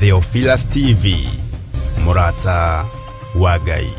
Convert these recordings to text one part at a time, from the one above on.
Theophilus TV, mũrata wa Ngai.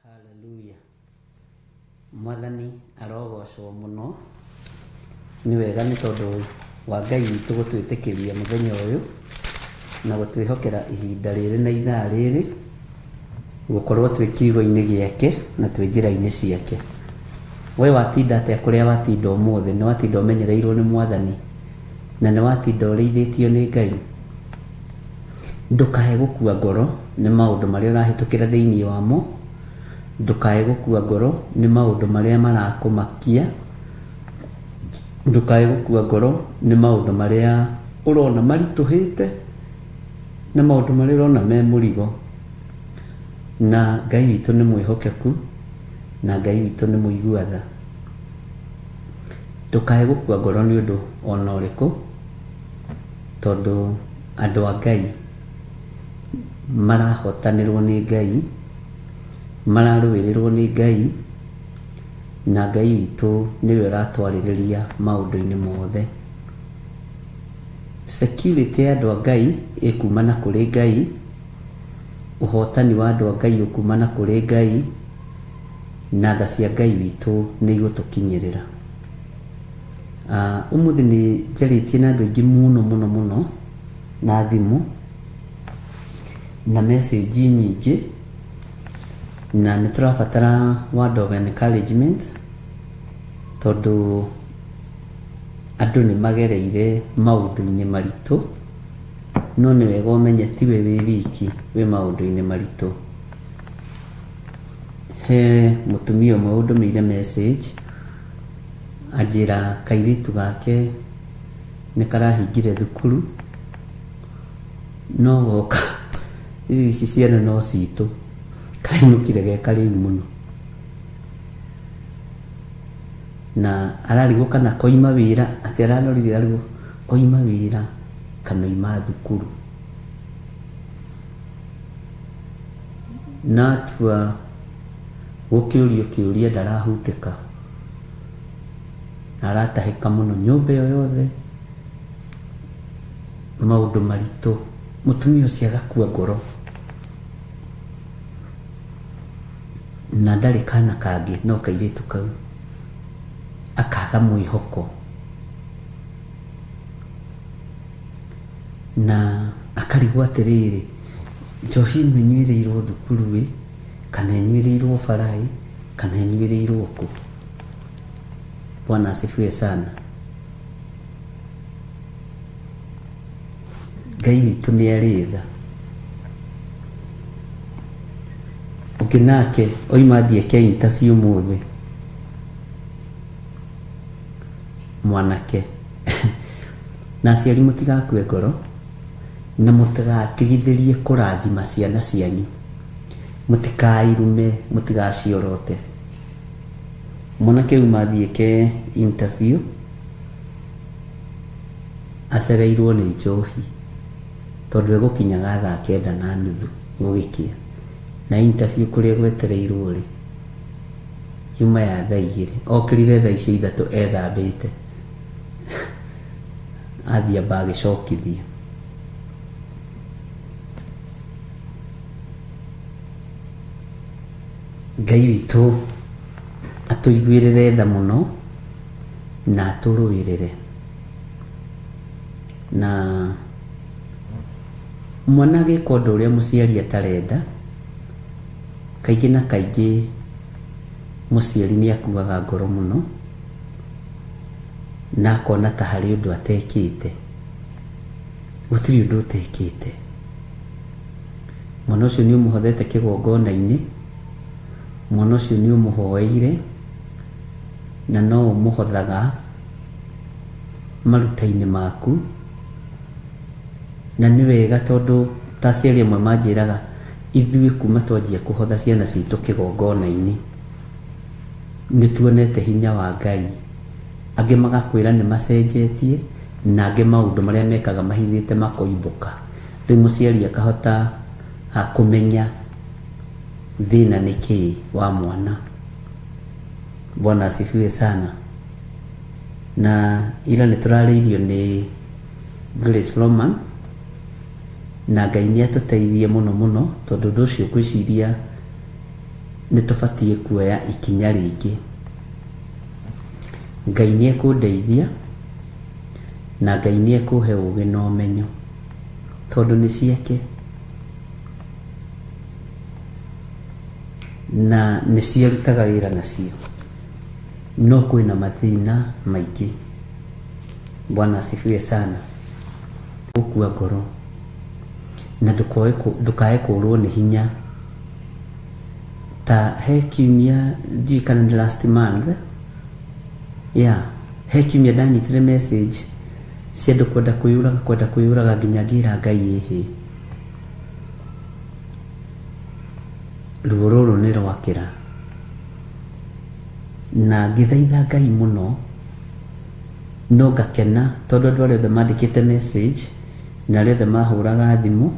Haleluya. Mwathani arogocwo mũno. Nĩ wega nĩ tondũ wa Ngai witũ gũtwĩtĩkĩria mũthenya ũyũ na gũtwĩhokera ihinda rĩrĩ na ithaa rĩrĩ gũkorwo twĩ kiugo-inĩ gĩake na twĩ njĩra-inĩ ciake. We watinda atĩa kũrĩa watinda ũmũthĩ? Nĩ watinda ũmenyereirwo nĩ Mwathani na nĩ watinda ũrĩithĩtio nĩ Ngai? Ndũkae gũkua ngoro nĩ maũndũ marĩa ũrahĩtũkĩra thĩinĩ wamo, ndũkae gũkua ngoro nĩ maũndũ marĩa marakũmakia, ndũkae gũkua ngoro nĩ maũndũ marĩa ũrona maritũhĩte na maũndũ marĩa ũrona me mũrigo. Na Ngai witũ nĩ mwĩhokeku na Ngai witũ nĩ mũigua tha. Ndũkae gũkua ngoro nĩ ũndũ ona ũrĩkũ, tondũ andũ a Ngai marahotanĩrwo nĩ Ngai, mararũĩrĩrwo nĩ Ngai, na Ngai witũ nĩwe ũratwarĩrĩria maũndũ-inĩ mothe. Security ya andũ a Ngai ĩkumana kũrĩ Ngai, ũhotani wa andũ a Ngai ũkumana kũrĩ Ngai, na tha cia Ngai witũ nĩ igũtũkinyĩrĩra. Ũmũthĩ nĩ njarĩtie na andũ aingĩ mũno mũno mũno na thimũ na message nyingĩ na nĩ tũrabatara word of encouragement tondũ andũ nĩ magereire maũndũ-inĩ maritũ no nĩ wega ũmenye tiwe wĩ wiki wĩ maũndũ-inĩ maritũ. He mũtumia ũmwe ũndũmĩire message anjĩra kairĩtu gake nĩ karahingire thukuru no goka rĩu ici ciana no citũ kainũkire ge karĩu mũno na ararigwo kana koima wĩra atĩ ararorire arigwo oima wĩra kana oima thukuru na atua gũkĩũrio kĩũria ndarahutĩka na aratahĩka mũno nyũmba ĩyo yothe maũndũ maritũ mũtumia ũcio agakua ngoro na ndarĩ kana kangĩ no kairĩtu kau akaga mwĩhoko na akarigwo atĩrĩrĩ njohi ĩno ĩnyuĩrĩirwo thukuru ĩ kana ĩnyuĩrĩirwo bara ĩ kana ĩnyuĩrĩirwo kũ. Bwana asifiwe sana. Ngai witũ nĩ arĩ tha. Ũngĩ nake oima athiĩ eke interview ũmũthĩ mwanake na aciari mũtigakue ngoro na mũtigatigithĩrie kũrathima ciana cianyu mũtikairume mũtigaciorote mwanake uma athiĩ eke interview acereirwo nĩ njohi tondũ egũkinyaga thaa kenda na nuthu gũgĩkĩa na interview kũrĩa gwetereirwo rĩ yuma ya thaa igĩrĩ okĩrire thaa icio ithatũ ethambĩte. Athiĩ amba agĩcokithia. Ngai witũ atũiguĩrĩre tha mũno na atũrũĩrĩre. Na mwana agĩka ũndũ ũrĩa mũciari atarenda, kaingĩ na kaingĩ mũciari nĩ akuaga ngoro mũno na akona ta harĩ ũndũ atekĩte. Gũtirĩ ũndũ ũtekĩte. Mwana ũcio nĩ ũmũhothete kĩgongona-inĩ, mwana ũcio nĩ ũmũhoeire, na no ũmũhothaga maruta-inĩ maku. Na nĩ wega tondũ ta aciari amwe manjĩraga, ithuĩ kuma twanjia kũhotha ciana citũ kĩgongona-inĩ, nĩ tuonete hinya wa Ngai. Angĩ magakwĩra nĩ macenjetie, na angĩ maũndũ marĩa mekaga mahithĩte makoimbũka. Rĩu mũciari akahota kũmenya thĩna nĩ kĩĩ wa mwana. Bwana asifiwe sana. Na ira nĩ tũrarĩirio nĩ Grace Roman, na Ngai nĩ atũteithie mũno mũno, tondũ ũndũ ũcio ngwĩciria nĩ tũbatiĩ kuoya ikinya rĩngĩ. Ngai nĩ ekũndeithia, na Ngai nĩ ekũhe ũgĩ na ũmenyo, tondũ nĩ ciake. Na nĩcio arutaga wĩra nacio. No kwĩna mathĩna maingĩ. Bwana asifiwe sana. Gũkua ngoro na ndũkae kũrwo nĩ hinya. Ta he kiumia, ndiũĩ kana nĩ last month, yeah, he kiumia ndanyitire message cia andũ kwenda kwĩyũraga, kwenda kwĩyũraga nginya ngĩra Ngai ĩhĩ. Ruo rũrũ nĩ rwakĩra. Na ngĩthaitha Ngai mũno, no ngakena tondũ andũ arĩa othe mandĩkĩte message na arĩa othe mahũraga thimũ,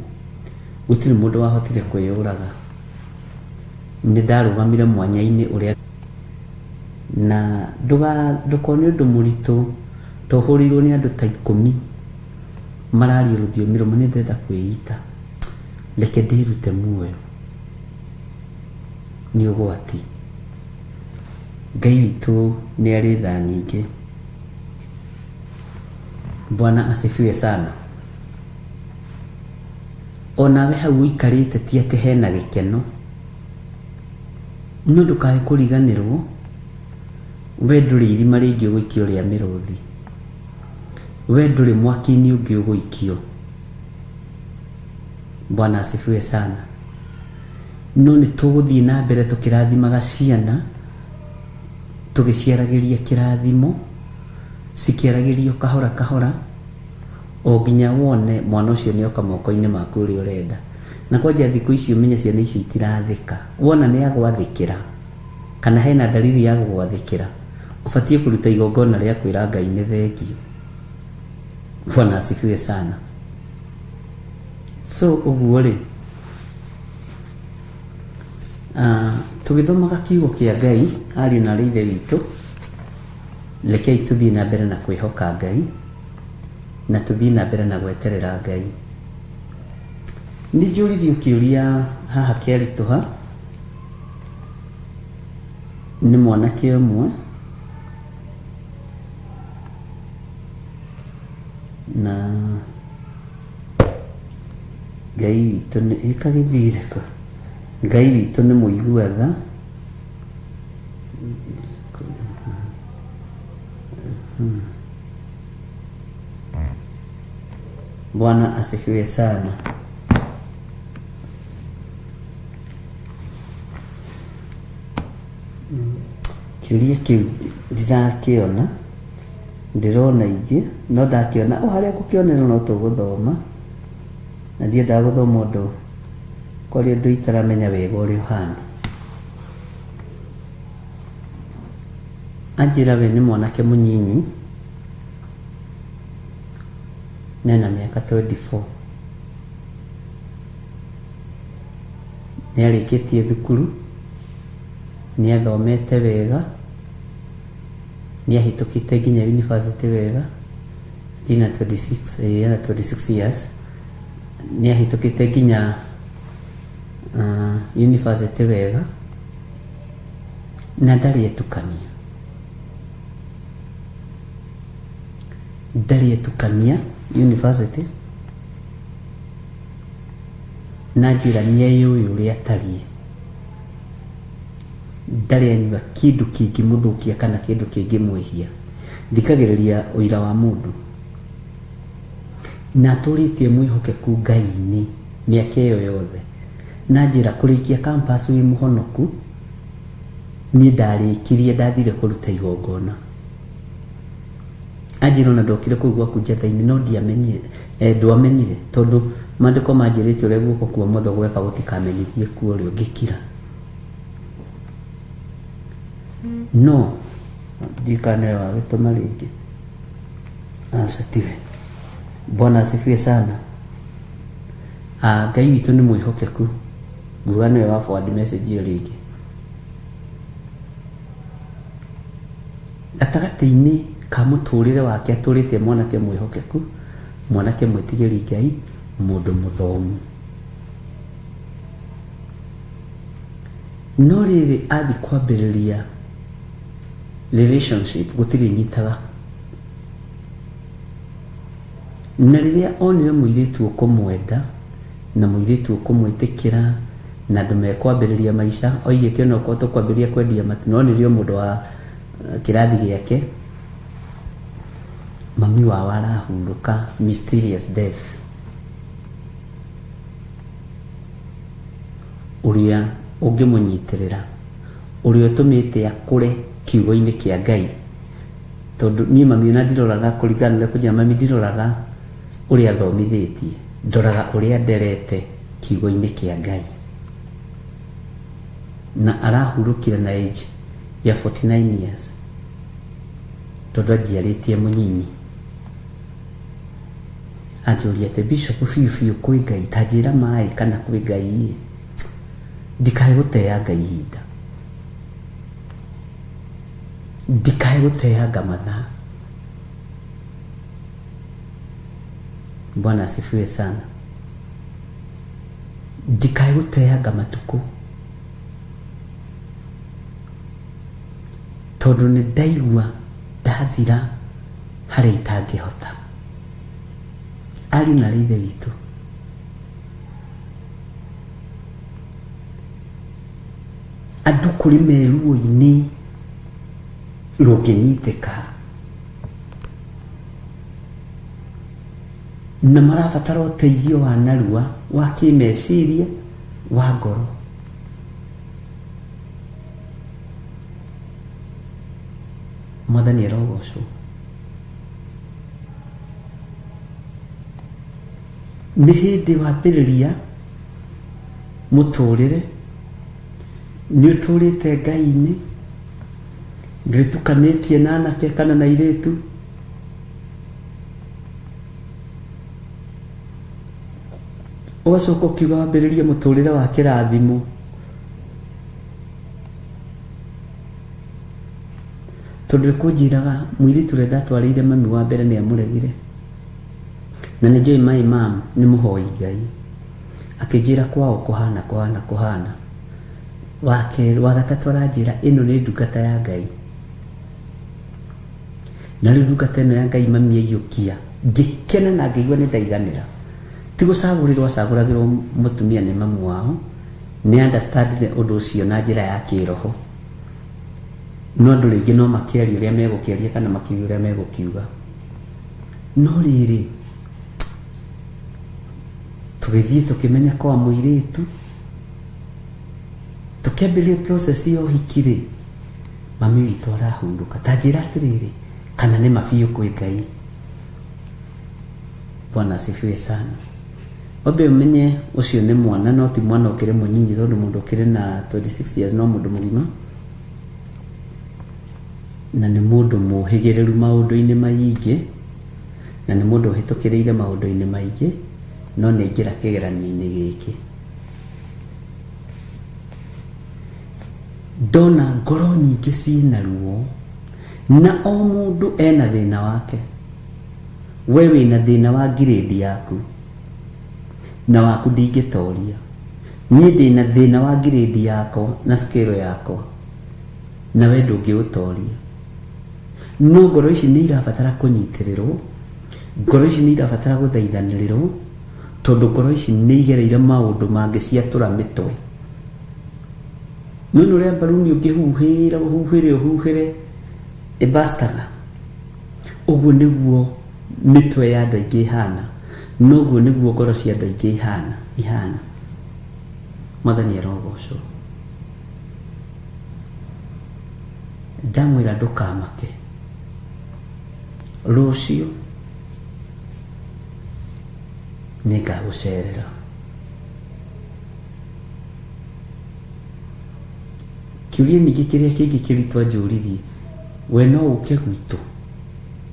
gũtirĩ mũndũ wahotire kwĩyũraga. Nĩ ndarũgamire mwanya-inĩ ũrĩa na ndũkone ũndũ mũritũ ta ũhũrĩirwo nĩ andũ ta ikũmi mararia rũthiomi rũmwe, nĩ ndĩrenda kwĩita, reke ndĩrute muoyo. Nĩ ũgwati. Ngai witũ nĩ arĩ tha nyingĩ. Bwana asifiwe sana. Onawe hau ũikarĩte ti atĩ hena gĩkeno, no ndũkae kũriganĩrwo we ndũrĩ irima rĩngĩ ũgũikio rĩa mĩrũthi, we ndũrĩ mwaki-inĩ ũngĩ ũgũikio. Bwana asifiwe sana. No nĩ tũgũthiĩ na mbere tũkĩrathimaga ciana, tũgĩciaragĩria kĩrathimo, cikĩaragĩrio kahora kahora, o nginya wone mwana ũcio nĩ oka moko-inĩ maku ũrĩa ũrenda. Na kwanja thikũ ici ũmenye ciana icio itirathĩka. Wona nĩ agwathĩkĩra, kana hena dalili ya gũgwathĩkĩra, ũbatiĩ kũruta igongona rĩa kwĩra Ngai nĩ thengio. Bwana asifiwe sana. So ũguo rĩ, tũgĩthomaga kiugo kĩa Ngai, ariũ na arĩ ithe witũ, rekei tũthiĩ na mbere na kwĩhoka Ngai, na tũthiĩ na mbere na gweterera Ngai. Nĩ njũririo kĩũria haha kĩaritũha nĩ mwanake ũmwe, na Ngai witũ nĩ ĩkagĩthire kũ? Ngai witũ nĩ mũigua tha. Bwana asifiwe sana. Kĩũria kĩu ndirakĩona, ndĩrona ingĩ, no ndakĩona o harĩa ngũkĩonera no tũgũthoma, na ndiendaga gũthoma ũndũ kwarĩ ũndũ itaramenya wega ũrĩa ũhana. Anjĩra we nĩ mwanake mũnyinyi, na ena mĩaka 24. Nĩ arĩkĩtie thukuru, nĩ athomete wega, nĩ ahĩtũkĩte nginya university wega, Ndina 26, ena 26 years, nĩ ahĩtũkĩte nginya university wega na ndarĩ etukania, ndarĩ etukania university, na njĩra nĩ eyũĩ ũrĩa atariĩ, ndarĩ anyua kĩndũ kĩngĩmũthũkia kana kĩndũ kĩngĩmwĩhia. Thikagĩrĩria ũira wa mũndũ na atũrĩtie mwĩhokeku Ngai-inĩ mĩaka ĩyo yothe, na njĩra kũrĩkia campus wĩ mũhonoku. Niĩ ndarĩkirie, ndathire kũruta igongona, anjĩra ona ndokire kũu gwaku njatha-inĩ no ndiamenyire, ndwamenyire tondũ maandĩko manjĩrĩte ũrĩa guoko kwa ũmotho gweka gũtikamenyithie kuo ũrĩa ũngĩkira. No ndiũĩ kana nĩwe wagĩtũma rĩngĩ, aca tiwe. Bwana asifiwe sana. Ngai witũ nĩ mwĩhokeku, nguga nĩwe wa forward message ĩyo rĩngĩ. Gatagatĩ-inĩ ka mũtũrĩre wake atũrĩte mwanake mwĩhokeku, mwanake mwĩtigĩri Ngai, mũndũ mũthomu. No rĩrĩ athiĩ kwambĩrĩria relationship gũtirĩ nyitaga, na rĩrĩa onire mũirĩtu ũkũmwenda na mũirĩtu ũkũmwĩtĩkĩra na andũ mekwambĩrĩria maica, oigĩte ona okorwo tũkwambĩrĩria kwendia matu, no nĩrĩo mũndũ wa kĩrathi gĩake, mami wao arahurũka mysterious death, ũrĩa ũngĩmũnyitĩrĩra, ũrĩa ũtũmĩte akũre kiugo-inĩ kĩa Ngai. Tondũ niĩ mami ona ndiroraga kũringana na ũrĩa kũnjĩra mami, ndiroraga ũrĩa athomithĩtie, ndoraga ũrĩa nderete kiugo-inĩ kĩa Ngai. Na arahurũkire na age ya 49 years tondũ anjiarĩtie mũnyinyi. Anjũria atĩ bishop, biũ biũ kwĩ Ngai, ta njĩra maĩ kana kwĩ Ngai ĩ, ndikae gũteanga ihinda, ndikae gũteanga mathaa. Bwana asifiwe sana. Ndikae gũteanga matukũ tondũ nĩ ndaigua ndathira harĩa itangĩhota. Ariũ na arĩ ithe witũ, andũ kũrĩ meruo-inĩ rũngĩnyitĩka na marabatara ũteithio wa narua wa kĩmeciria, wa ngoro. Mwathani arogocwo. Nĩ hĩndĩ wambĩrĩria mũtũrĩre, nĩ ũtũrĩte Ngai-inĩ, ndwĩtukanĩtie na anake kana na airĩtu, ũgacoka ũkiuga wambĩrĩrie mũtũrĩre wa kĩrathimo. Tondũ nĩ kũnjĩraga mũirĩtu ũrĩa ndatwarĩire mami wa mbere nĩ amũregire, na nĩ njũĩ my mom nĩ mũhoi Ngai, akĩnjĩra kwao kũhana kũhana kũhana. Wa kerĩ, wa gatatũ aranjĩra ĩno nĩ ndungata ya Ngai, na rĩu ndungata ĩno ya Ngai mami aiyũkia, ngĩkena na ngĩigua nĩ ndaiganĩra. Ti gũcagũrĩrwo acagũragĩrwo mũtumia nĩ mamu wao, nĩ understandire ũndũ ũcio na njĩra ya kĩroho. No andũ rĩngĩ no makĩaria ũrĩa megũkĩaria kana makiuge ũrĩa megũkiuga. No rĩrĩ, tũgĩthiĩ tũkĩmenya kwa mũirĩtu, tũkĩambĩrĩria process ya ũhiki rĩ, mami witũ arahurũka. Ta njĩra atĩrĩrĩ, kana nĩ ma biũ kwĩ Ngai? Bwana asifiwe sana. Wambe ũmenye ũcio nĩ mwana, no ti mwana ũkĩrĩ mũnyinyi, tondũ mũndũ ũkĩrĩ na 26 years no mũndũ mũgima, na nĩ mũndũ mũhĩgĩrĩru maũndũ-inĩ maingĩ, na nĩ mũndũ ũhĩtũkĩrĩire maũndũ-inĩ maingĩ, no nĩ aingĩra kĩgeranio-inĩ gĩkĩ. Ndona ngoro nyingĩ ciĩna ruo, na o mũndũ ena thĩna wake. We wĩna thĩna wa ngirĩndi yaku na waku ndingĩtoria. Niĩ ndĩna thĩna wa ngirĩndi yakwa na scale yakwa na we ndũngĩũtoria. No ngoro ici nĩ irabatara kũnyitĩrĩrwo, ngoro ici nĩ irabatara gũthaithanĩrĩrwo, tondũ ngoro ici nĩ igereire maũndũ mangĩciatũra mĩtwe. Nĩ ũrĩa mbaruni ũngĩhuhĩra ũhuhĩre ũhuhĩre ĩbastaga. Ũguo nĩguo mĩtwe ya andũ aingĩ ĩhana, noguo nĩguo ngoro cia andũ aingĩ ihana ihana. Mwathani arogocwo. Ndamwĩra ndũkamake, rũciũ nĩngagũcerera. Kĩũria ningĩ kĩrĩa kĩngĩ kĩritũ anjũririe, we no ũke gwitũ?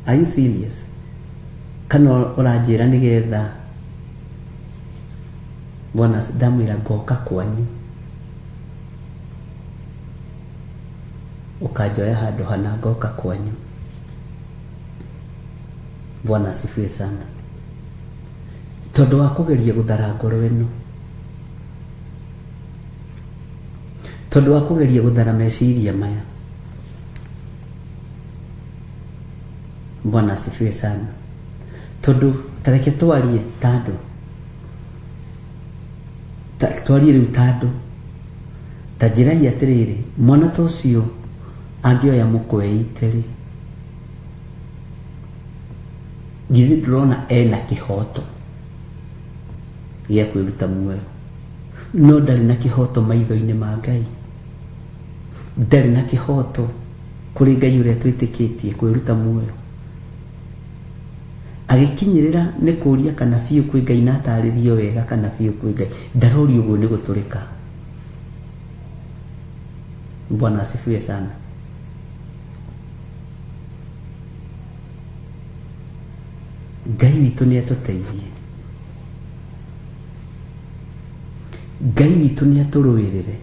Are you serious? Kana ũranjĩra nĩgetha bwana? Ndamwĩra ngoka kwanyu, ũkanjoya handũ hana ngoka kwanyu. Bwana asifiwe sana. Tondũ wa kũgeria gũthara ngoro ĩno, tondũ wa kũgeria gũthara meciria maya. Bwana asifiwe sana. Tondũ tareke twarie ta andũ, twarie rĩu ta andũ, ta njĩrai atĩrĩrĩ, mwana ta ũcio angĩoya mũkweite rĩ, githĩ ndũrona ena kĩhoto gĩa kwĩruta muoyo? No ndarĩ na kĩhoto maitho-inĩ ma Ngai, ndarĩ na kĩhoto kũrĩ Ngai ũrĩa twĩtĩkĩtie kwĩruta muoyo. Agĩkinyĩrĩra nĩ kũria kana biũ kwĩ Ngai na atarĩrio wega kana biũ kwĩ Ngai. Ndarorio ũguo nĩ gũtũrĩka. Bwana asifiwe sana. Ngai witũ nĩ atũteithie, Ngai witũ nĩ atũrũĩrĩre,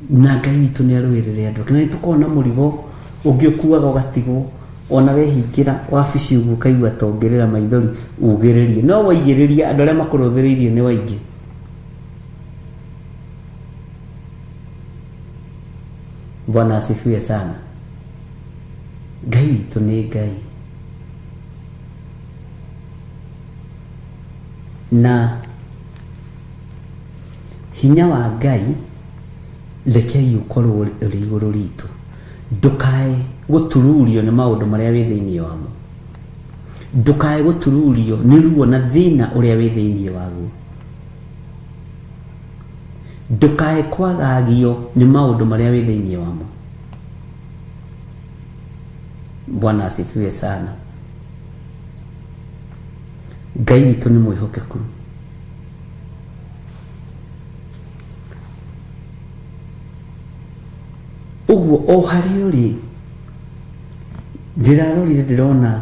na Ngai witũ nĩ arũĩrĩre andũ ake. Na nĩ tũkoragwo na mũrigo ũngĩ ũkuaga ũgatigwo, ona wehingĩra wabici ũguo ũkaigua ta ũngĩrĩra maithori ugĩrĩrie, no waigĩrĩria andũ arĩa makũrũthĩrĩirie nĩ waingĩ. Bwana asifiwe sana. Ngai witũ nĩ Ngai na hinya wa Ngai rekei ũkorwo ũrĩ igũrũ ritũ. Ndũkae gũtururio nĩ maũndũ marĩa wĩ thĩinĩ wamo, ndũkae gũtururio nĩ ruo na thĩna ũrĩa wĩ thĩinĩ waguo, ndũkae kwagagio nĩ maũndũ marĩa wĩ thĩinĩ wamo. Bwana asifiwe sana. Ngai witũ nĩ mwĩhokeku. Ũguo o harĩa ũrĩ, ndĩrarorire ndĩrona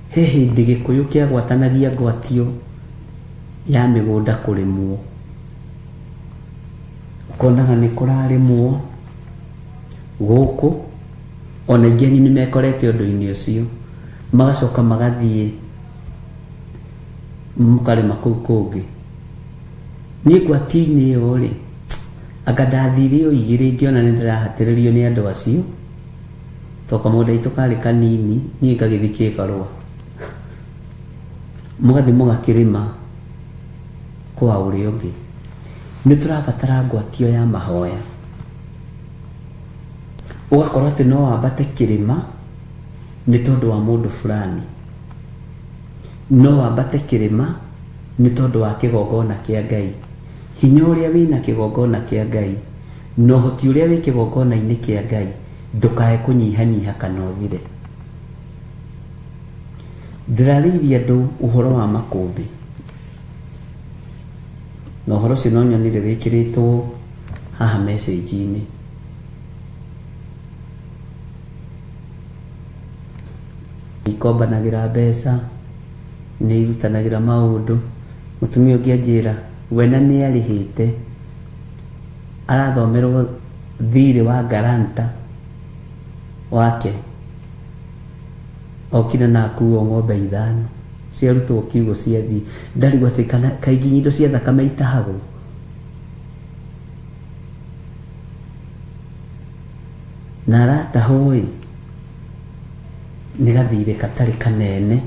he hĩndĩ Gĩkũyũ kĩagwatanagia ngwatio ya mĩgũnda kũrĩmwo. Ũkonaga nĩ kũrarĩmwo gũkũ, ona aingĩ anyu nĩ mekorete ũndũ-inĩ ũcio, magacoka magathiĩ mũkarĩma kũu kũngĩ. Niĩ ngwatio-inĩ ĩyo rĩ, anga ndathire o igĩrĩ ngĩona nĩ ndĩrahatĩrĩrio nĩ andũ acio, tondũ kamũgũnda gaitũ karĩ kanini, niĩ ngagĩthiĩ kĩbarũa. Mũgathiĩ mũgakĩrĩma kwa ũrĩa ũngĩ. Nĩ tũrabatara ngwatio ya mahoya. Ũgakorwo atĩ no wambate kĩrĩma nĩ tondũ wa mũndũ fulani, no wambate kĩrĩma nĩ tondũ wa kĩgongona kĩa Ngai. Hinya ũrĩa wĩna kĩgongona kĩa Ngai na ũhoti ũrĩa wĩ kĩgongona-inĩ kĩa Ngai ndũkae kũnyihanyiha kana ũthire. Ndĩrarĩirie andũ ũhoro wa makũmbĩ, na ũhoro ũcio no nyonire wĩkĩrĩtwo haha message-inĩ. Ikombanagĩra mbeca, nĩ irutanagĩra maũndũ. Mũtumia ũngĩ anjĩra we na nĩ arĩhĩte, arathomerwo thirĩ wa guarantor wake. Okire na akuo ng'ombe ithano ciarutwo kiugo ciathiĩ. Ndarigwo atĩ kana kaingĩ indo cia thakame itahagwo. Na aratahwo ĩ nĩ gathirĩ gatarĩ kanene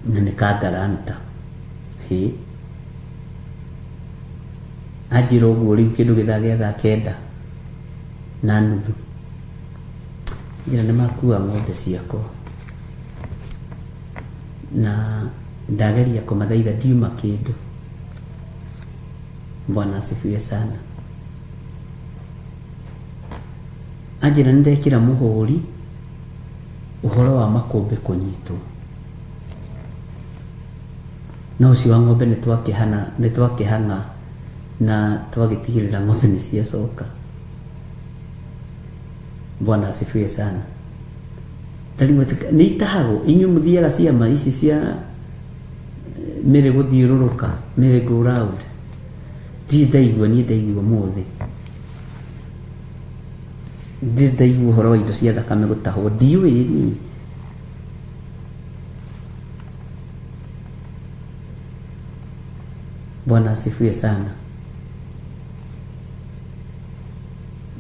na nĩ ka guarantor. Hĩ, anjĩra ũguo rĩu kĩndũ gĩthaa gĩa thaa 9:30, njĩra nĩ makua ng'ombe ciakwa na ndageria kũmathaitha ndiuma kĩndũ. Bwana asifiwe sana. Anjĩra nĩ ndekĩra mũhũri ũhoro wa makũmbĩ kũnyitwo, no ũcio wa ng'ombe nĩ twakĩhana nĩ twakĩhang'a na twagĩtigĩrĩra ng'ombe nĩ ciacoka. Bwana asifiwe sana. Ndarigwo atĩ nĩ itahagwo. Inyuĩ mũthiaga ciama ici cia mĩrĩ gũthiũrũrũka, merry go round, ndirĩ ndaigua. Niĩ ndaigua ũmũthĩ, ndirĩ ndaigua ũhoro wa indo cia thakame gũtahwo, ndiũĩ niĩ. Bwana asifiwe sana.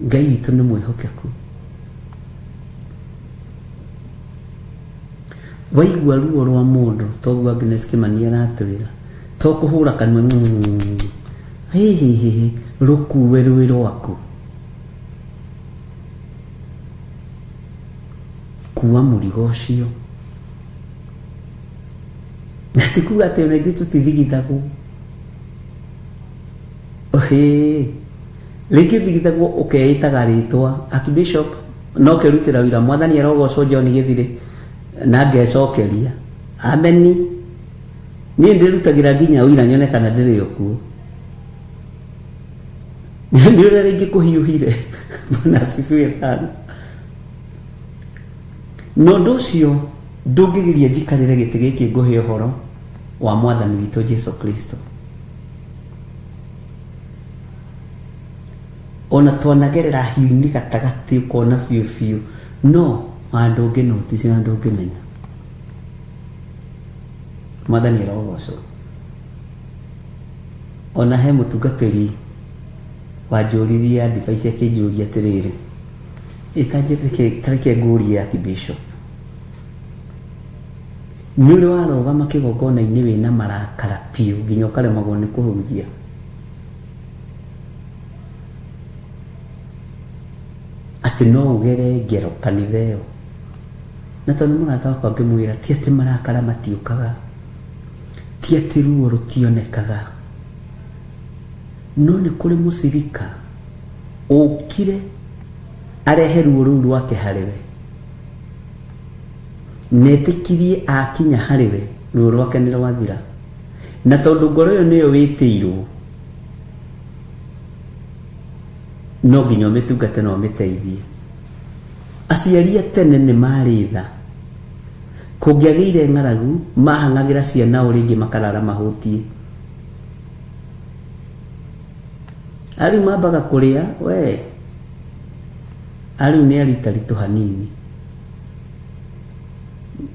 Ngai witũ nĩ mwĩhokeku. Waigua ruo rwa mũndũ toguo Agnes Kĩmani aratwĩra, to kũhũra kanua hĩhĩhĩhĩ, rũkue rwĩ rwaku, kua mũrigo ũcio. Na ti kuga atĩ ona ithuĩ tũtithigithagwo. Hĩ, rĩngĩ ũthigithagwo ũkeĩtaga rĩtwa Archbishop no kerutĩra wĩra, Mwathani arogocwo, John Gĩthirĩ, na ngecokeria ameni. Niĩ ndĩrutagĩra nginya ũira nyone kana ndĩrĩ o kuo, nĩ ũrĩa rĩngĩ kũhiũhire. Bwana asifiwe sana. Na ũndũ ũcio ndũngĩgiria njikarĩre gĩtĩ gĩkĩ ngũhe ũhoro wa Mwathani witũ Jesu Kristo. Ona twanagerera hiũ-inĩ gatagatĩ ũkona biũ biũ, no handũ ũngĩ notice na ndũngĩmenya. Mwathani arogocwo. Ona he mũtungatĩri wanjũririe advice, akĩnjũria atĩrĩrĩ, tareke ngũrie Archbishop, nĩ ũrĩ warũgama kĩgongona-inĩ wĩna marakara biũ nginya ũkaremagwo nĩ kũhunjia? Atĩ no ũgere ngero kanitha ĩyo? Na tondũ nĩ mũrata wakwa, ngĩmwĩra ti atĩ marakara matiũkaga, ti atĩ ruo rũtionekaga, no nĩ kũrĩ mũcirika ũkire arehe ruo rũu rwake harĩ we, netĩkirie akinya harĩ we ruo rwake nĩ rwathira. Na tondũ ngoro ĩyo nĩyo wĩtĩirwo, no nginya ũmĩtungate na ũmĩteithie. Aciari a tene nĩ marĩ tha. Kũngĩagĩire ng'aragu, mahang'agĩra ciana o rĩngĩ makarara mahũtiĩ. Arĩu mambaga kũrĩa we, arĩu nĩ aritaritũ hanini.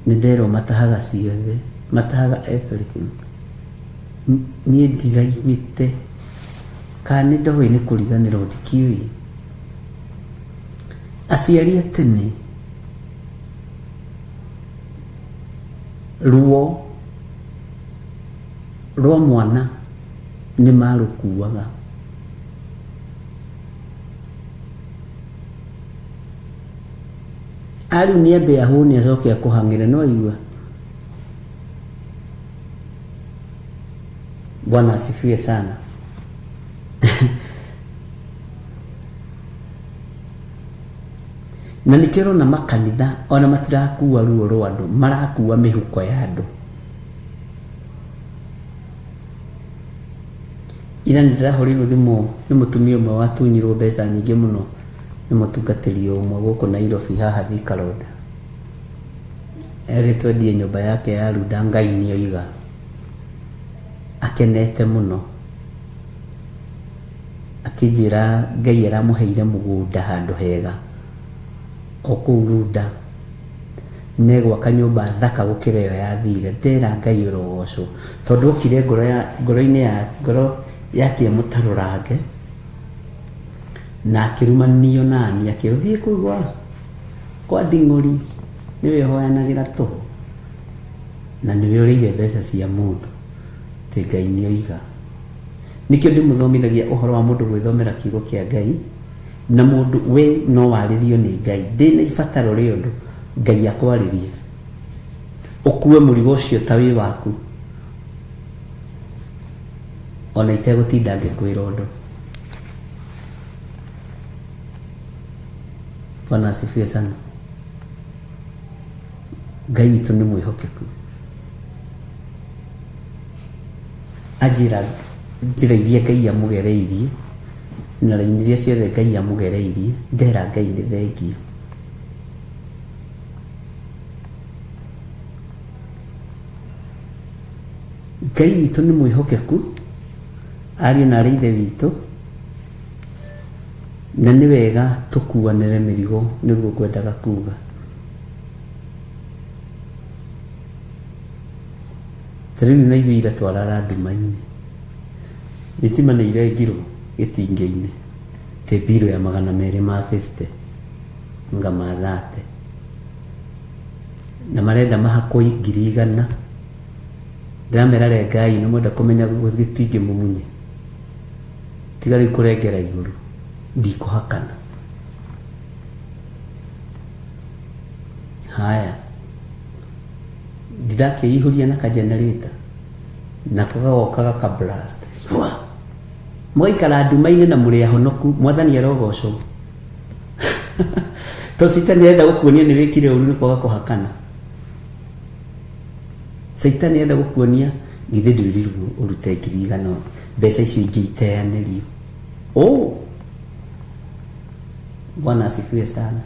Nĩ nderwo matahaga ciothe, matahaga everything. Niĩ ndiraiguĩte kana nĩ ndoĩ nĩ kũriganĩrwo, ndikĩũĩ. Aciari a tene, ruo rwa mwana nĩ marũkuaga. Arĩu nĩ ambe ahũne acoke akũhang'ĩre, no aigua. Bwana asifiwe sana. Na nĩkĩo ũrona makanitha ona matirakua ruo rwa andũ, marakua mĩhuko ya andũ. Ira nĩ ndĩrahũrĩirwo thimũ nĩ mũtumia ũmwe watunyirwo mbeca nyingĩ mũno nĩ mũtungatĩri ũmwe gũkũ Nairobi haha Thika Road. Erĩtwo endie nyũmba yake ya Runda, Ngai nĩ oiga. Akenete mũno. Akĩnjĩra Ngai aramũheire mũgũnda handũ hega o kũu Runda. Negwaka nyũmba thaka gũkĩra ĩyo yathire. Ndera Ngai ũrogocwo tondũ okire ngoro ya ngoro-inĩ ya ngoro yake ĩmũtarũrange na akĩrumanio nani akĩrwo thiĩ kũu gwa kwa nding'ũri nĩwe ũhoyanagĩra tũhũ na nĩwe ũrĩire mbeca cia mũndũ tĩ Ngai nĩoiga. Nĩkĩo ndĩmũthomithagia ũhoro wa mũndũ gwĩthomera kiugo kĩa Ngai na mũndũ we no warĩrio nĩ Ngai ndĩna ibataro rĩa ũndũ Ngai akwarĩrie ũkue mũrigo ũcio ta wĩ waku ona itegũtinda ngĩkwĩra ũndũ. Bwana asifiwe sana. Ngai witũ nĩ mwĩhokeku. Anjĩra njĩra iria Ngai amũgereirie na raini iria ciothe Ngai amũgereirie, ndera Ngai nĩ thengiũ. Ngai witũ nĩ mwĩhokeku, ariũ na arĩ ithe witũ, na nĩ wega tũkuanĩre mĩrigo nĩguo ngwendaga kuga. Ta rĩu na ithuĩ ira twarara nduma-inĩ, thitima nĩ irengirwo gĩtingĩ-inĩ, tĩ mbirũ ya 250 anga ma 30, na marenda mahakwo 100,000. Ndĩramera rengai na mwenda kũmenya gĩtingĩ mũmunye, tiga rĩu kũrengera igũrũ, ndikũhakana. Haya. Ndĩrakĩihũria na ka generator nako gagoka gaka blast. Fwa! Mũgaikara nduma-inĩ na mũrĩ ahonoku, mwathani arogocwo. To caitani arenda gũkuonia nĩ wĩkire ũru nĩ kwaga kũhakana. Caitani arenda gũkuonia githĩ ndwĩrirwo ũrute 100,000 mbeca icio ingĩ iteanĩrio. Oh! Bwana asifiwe sana.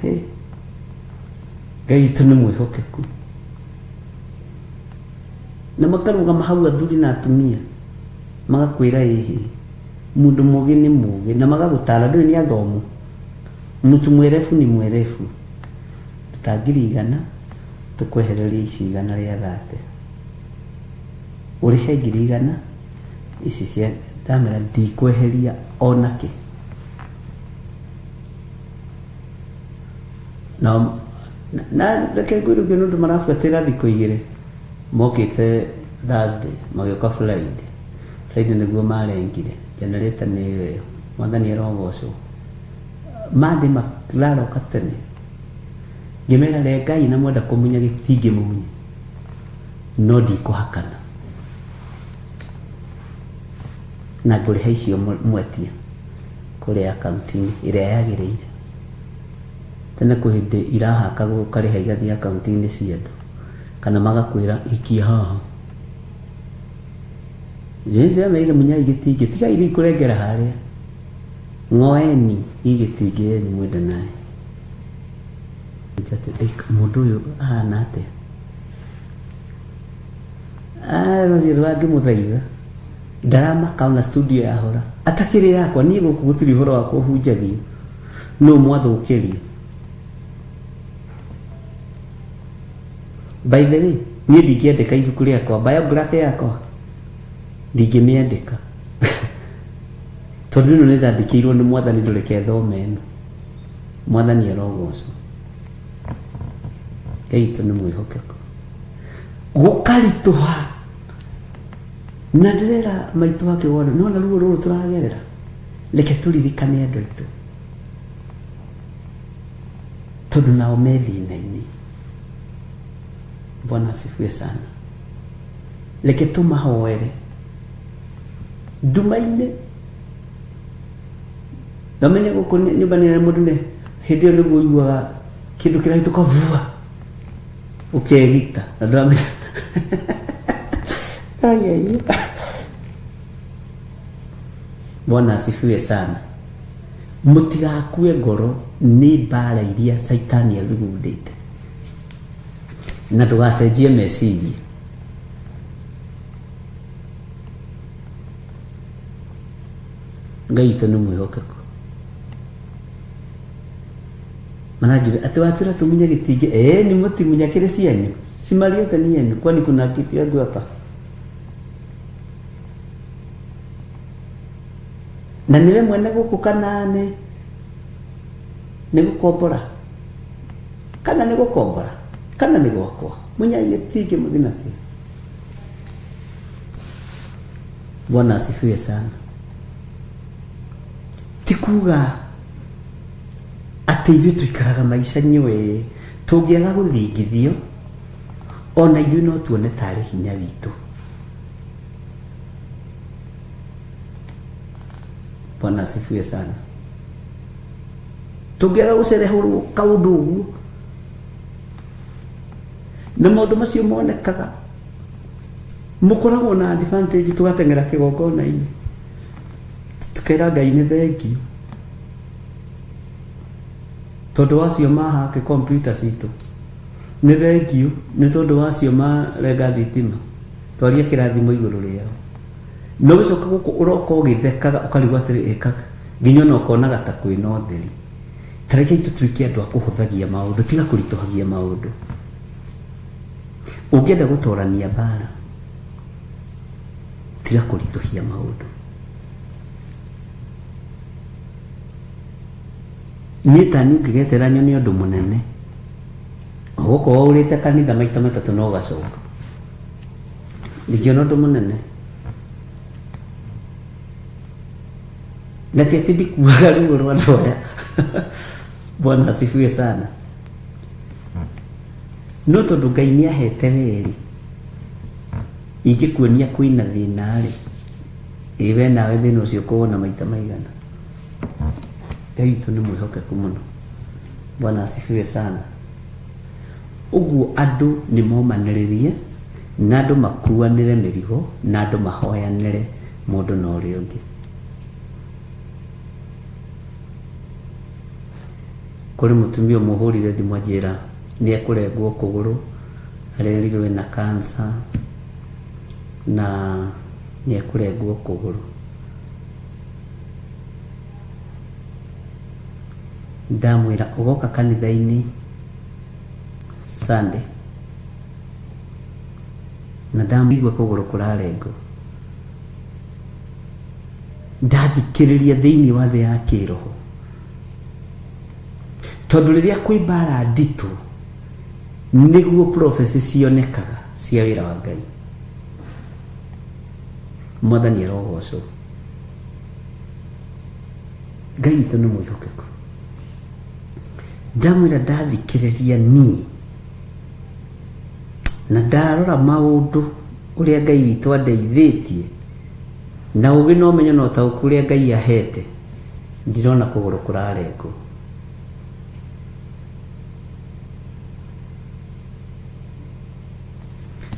Hey. Ngai witũ nĩ mwĩhokeku. Na makarũgama hau athuri na atumia magakwĩra ĩhĩ mũndũ mũgĩ nĩ mũgĩ na magagũtara ndũĩ nĩ athomu. Mtu mwerevu ni mwerevu. Ruta 100,000 tũkwehererie ici 130. Ũrĩhe 100,000 ici cia ndamera ndikweheria onakĩ. Na na reke ngwĩre ũguo nĩ ũndũ marabuatĩrĩra thikũ igĩrĩ mokĩte Thursday magĩũka Friday. Friday nĩguo marengire generator nĩ ĩyo ĩyo mwathani arogocwo. Monday mararoka tene ngĩmera rengai na mwenda kũmunya gĩtingĩ mũmunye no ndikũhakana na ngũrĩha icio mwetia kũrĩa akaunti-inĩ ĩrĩa yagĩrĩire. Tene kwĩ hĩndĩ irahakagwo ũkarĩha igathiĩ akaunti-inĩ cia andũ kana magakwĩra ikia haha. Nĩ ndĩramerire munyai gĩtingĩ tigai rĩu kũrengera harĩa ng'oeni i gĩtingĩ yanyu mwende naye. Mũndũ ũyũ ahana atĩa? Rũciũ ndangĩmũthaitha ndaramaka ona studio yahora atakĩrĩ yakwa niĩ gũkũ gũtirĩ ũhoro wakwa ũhunjagio nũ mwathũkĩria. By the way niĩ ndingĩandĩka ibuku rĩakwa biography yakwa ndingĩmĩandĩka tondũ ĩno nĩ ndandĩkĩirwo nĩ mwathani ndũreke thome ĩno. Mwathani arogocwo. Ngai witũ nĩ mwĩhokeku. Gũkaritũha na ndĩrera maitũ akĩwona nona ruo rũrũ tũragerera reke tũririkane andũ aitũ tondũ nao me thĩna-inĩ. Bwana asifiwe sana. Reke tũmahoere nduma-inĩ ndamenya gũkũ nyũmba nĩ mũndũ nĩ hĩndĩ ĩyo nĩguo ũiguaga kĩndũ kĩrahĩtũka vua ũkegita na ndũramenya. Ai, ai. Bwana asifiwe sana. Mũtigakue ngoro nĩ mbara iria caitani athugundĩte na ndũgacenjie meciria. Ngai witũ nĩ mwĩhokeku. Maranjũria atĩ watwĩra tũmunye gĩtingĩ. Ĩĩ nĩ mũtimunya kĩrĩ cianyu. Si mali yote ni yenu, kwani kuna kitu yangu hapa? Na nĩwe mwene gũkũ kana nĩ gũkombora? Kana nĩ gũkombora? Kana nĩ gwakwa? Munyai gĩtingĩ mũthiĩ nakĩo. Bwana asifiwe sana. Ti kuga atĩ ithuĩ tũikaraga maica nyũĩ tũngĩaga gũthingithio ona ithuĩ no tuone tarĩ hinya witũ. Bwana asifiwe sana. Tũngĩaga gũcerehũrwo kaũndũ ũguo na maũndũ macio monekaga mũkoragwo na advantage tũgateng'era kĩgongona-inĩ tukera Ngai nĩ thengiũ tondũ wacio mahake kompiuta citũ, nĩ thengiũ nĩ tondũ wacio marenga thitima, twaria kĩrathimo igũrũ rĩao. No gĩcoka gũkũ ũroka ũgĩthekaga ũkarigwo atĩrĩ ĩkaga nginya ona ũkonaga ta kwĩna ũtheri. Ta rekei tũtuĩke andũ a kũhũthagia maũndũ, tiga kũritũhagia maũndũ. Ũngĩenda gũtorania mbara, tiga kũritũhia maũndũ. Niĩ ta niĩ ũngĩgetera nyone ũndũ mũnene, ũgũkorwo ũrĩte kanitha maita matatũ na ũgacoka. Ndingĩona ũndũ mũnene. Na ti atĩ ndikuaga ruo rwa andũ aya. Bwana asifiwe sana. No tondũ Ngai nĩ ahete weri, ingĩkuonia kwĩna thĩna rĩ, ĩ we nawe thĩna ũcio ũkũwona maita maigana. Ngai witũ nĩ mwĩhokeku mũno. Bwana asifiwe sana. Ũguo andũ nĩ momanĩrĩrie na andũ makuanĩre mĩrigo na andũ mahoyanĩre mũndũ na ũrĩa ũngĩ. Kũrĩ mũtumia ũmwe ũhũrire thimũ anjĩra nĩ ekũrengwo kũgũrũ, arerirwo ena cancer na nĩ ekũrengwo kũgũrũ. Ndamwĩra ũgoka kanitha-inĩ Sunday na ndamũigua kũgũrũ kũrarengwo. Ndathikĩrĩria thĩinĩ wa thĩ ya kĩroho, tondũ rĩrĩa kwĩ mbara nditũ nĩguo prophecy cionekaga cia wĩra wa Ngai. Mwathani arogocwo. Ngai witũ nĩ mwĩhokeku. Ndamwĩra ndathikĩrĩria niĩ na ndarora maũndũ ũrĩa Ngai witũ andeithĩtie na ũgĩ na ũmenyo na ũtaũku ũrĩa Ngai ahete, ndirona kũgũrũ kũrarengwo.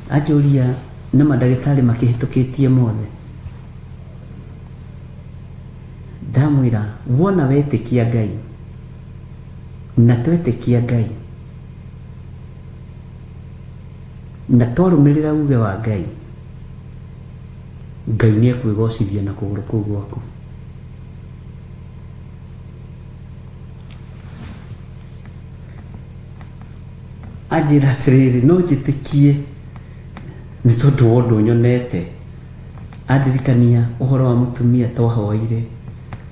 Anjũria nĩ mandagĩtarĩ makĩhĩtũkĩtie mothe. Ndamwĩra wona wetĩkia Ngai na twetĩkia Ngai na twarũmĩrĩra uge wa Ngai, Ngai nĩ ekwĩgocithia na kũgũrũ kũu gwaku. Anjĩra atĩrĩrĩ, no njĩtĩkie nĩ tondũ wa ũndũ nyonete. Andirikania ũhoro wa mũtumia twahoire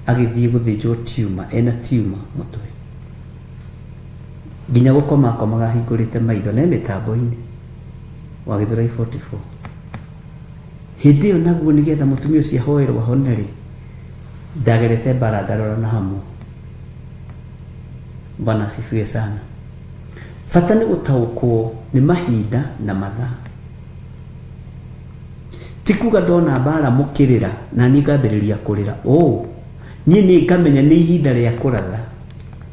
agĩthiĩ gũthĩnjwo tumor, ena tumor mũtwe. Nginya gũkoma akomaga ahingũrĩte maitho na e mĩtambo-inĩ wa Gĩthũrai 44. Hĩndĩ ĩyo naguo nĩgetha mũtumia ũcio ahoerwo ahone rĩ, ndagerete mbara ngarora na hamwe. Bwana asifiwe sana. Bata nĩ gũtaũkwo nĩ mahinda na mathaa. Ti kuga ndona mbara mũkĩrĩra na niĩ ngambĩrĩria kũrĩra. Oh, niĩ nĩ ngamenya nĩ ihinda rĩa kũratha,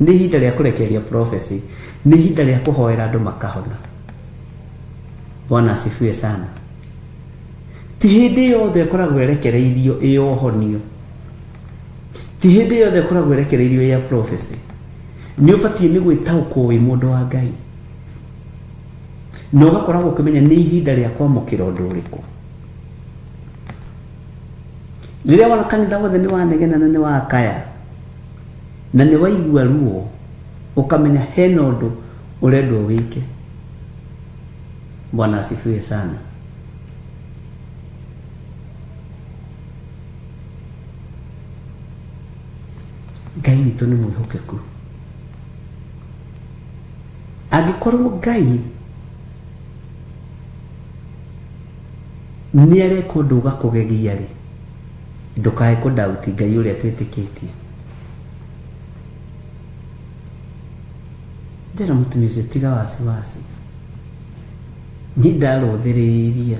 nĩ ihinda rĩa kũrekereria prophecy, nĩ ihinda rĩa kũhoera andũ makahona. Bwana asifiwe sana. Ti hĩndĩ yothe ĩkoragwo ĩrekereirio ĩ ũhonio, ti hĩndĩ yothe ĩkoragwo ĩrekereirio ya prophecy. Nĩ ũbatiĩ nĩ gwĩtaũkwo wĩ mũndũ wa Ngai na ũgakoragwo ũkĩmenya nĩ ihinda rĩa kwamũkĩra ũndũ ũrĩkũ. Rĩrĩa wona kanitha wothe nĩ wanegena na nĩ wakaya na nĩ waigua ruo, Ũkamenya hena ũndũ ũrendwo wĩke. Bwana asifiwe sana. Ngai witũ nĩ mwĩhokeku. Angĩkorwo Ngai nĩ areka ũndũ ũgakũgegia rĩ, ndũkae kũdauti Ngai ũrĩa twĩtĩkĩtie. Ndĩra mũtumia ũcio tiga wasiwasi, niĩ ndarũthĩrĩria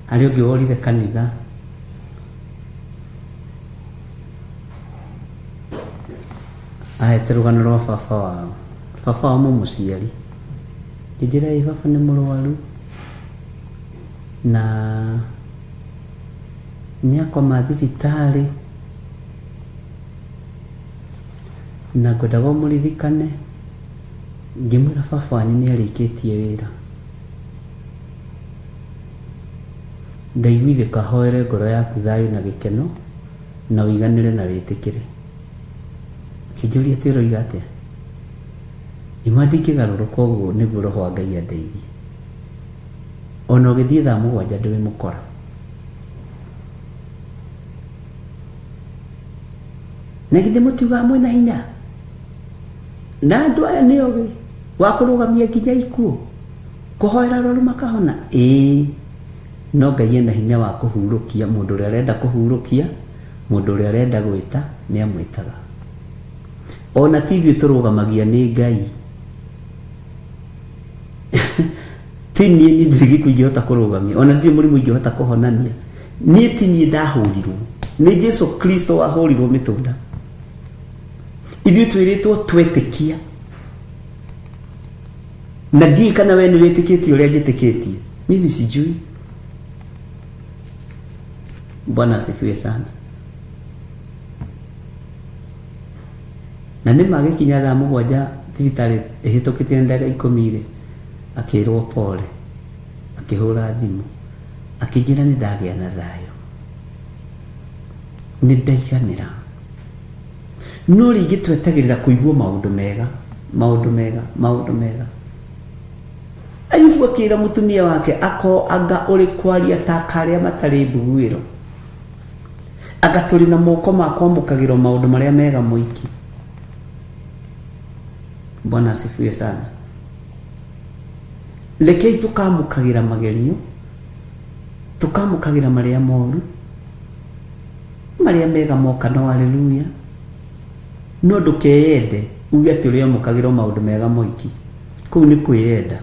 harĩ ũngĩ worire kanitha ahete rũgano rwa baba wao, baba wao mũmũciari, ngĩnjĩra ĩ baba nĩ mũrwaru na nĩ akoma thibitarĩ na ngwendaga ũmũririkane. Ngĩmwĩra baba wanyu nĩ arĩkĩtie wĩra. Ndaiguithĩka hoere ngoro yaku thayũ na gĩkeno na ũiganĩre na wĩtĩkĩre. Akĩnjũria atĩ ũroiga atĩa? Ngĩmwĩra ndingĩgarũrũka ũguo nĩguo roho wa Ngai andeithie. Ona ũgĩthiĩ thaa mũgwanja ndwĩmũkora. Na githĩ mũtiugaga mwĩna hinya? Na andũ aya nĩ ogĩ wa kũrũgamia nginya ikuũ, kũhoera arwaru makahona? Ĩĩ, no Ngai ena hinya wa kũhurũkia mũndũ ũrĩa arenda kũhurũkia, mũndũ ũrĩa arenda gwĩta nĩ amwĩtaga. Ona ti ithuĩ tũrũgamagia nĩ Ngai. Ti niĩ, niĩ ndirĩ gĩkuũ ingĩhota kũrũgamia, ona ndirĩ mũrimũ ingĩhota kũhonania. Niĩ ti niĩ ndahũrirwo, nĩ Jesu Kristo wahũrirwo mĩtũnda. Ithuĩ twĩrĩtwo twetĩkia, na ndiũĩ kana we nĩ wĩtĩkĩtie ũrĩa njĩtĩkĩtie. Mimi sijui. Bwana asifiwe sana. Na nĩ magĩkinya thaa mũgwanja thibitarĩ ĩhĩtũkĩte na ndagĩka ikũmi rĩ, akĩrwo pole, akĩhũra thimũ, akĩnjĩra nĩ ndagĩa na thayũ, nĩ ndaiganĩra. No rĩngĩ twetagĩrĩra kũigua maũndũ mega, maũndũ mega, maũndũ mega. Ayubu akĩra mũtumia wake ako anga ũrĩ kwaria ta karĩa matarĩ mbuguĩro, anga tũrĩ na moko ma kwamũkagĩrwo maũndũ marĩa mega moiki. Bwana asifiwe sana. Rekei tũkamũkagĩra magerio, tũkamũkagĩra marĩa moru, marĩa mega moka no haleluya. No ndũkeyende uge atĩ ũrĩamũkagĩra o maũndũ mega moiki, kũu nĩ kwĩyenda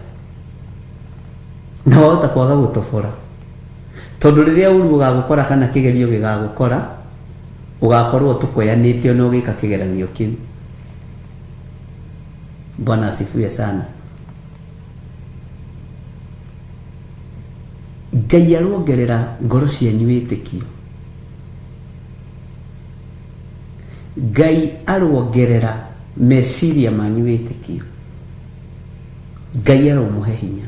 na wahota kwaga gũtobora, tondũ rĩrĩa ũru ũgagũkora kana kĩgerio gĩgagũkora, ũgakorwo ũtũkoyanĩte ona ũgĩka kĩgeranio kĩu. Bwana asifiwe sana. Ngai arongerera ngoro cianyu wĩtĩkio. Ngai arongerera meciria manyu wĩtĩkio. Ngai aromũhe hinya.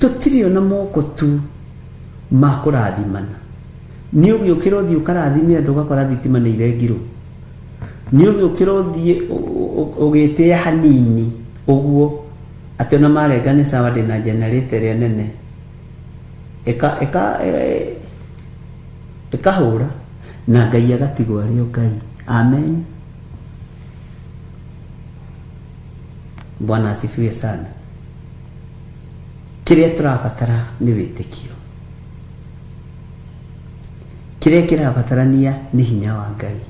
Tũtirĩ ona moko tu ma kũrathimana. Nĩ ũgĩũkĩra ũthiĩ ũkarathime andũ ũgakora thitima nĩ irengirwo. Nĩ ũgĩũkĩra ũthiĩ ũgĩtĩĩa hanini ũguo atĩ ona marenga nĩ sawa ndĩna generator ĩrĩa nene ĩka ĩka ĩkahũra na Ngai agatigwo arĩ o Ngai. Amen. Bwana asifiwe sana. Kĩrĩa tũrabatara nĩ wĩtĩkio. Kĩrĩa kĩrabatarania nĩ hinya wa Ngai.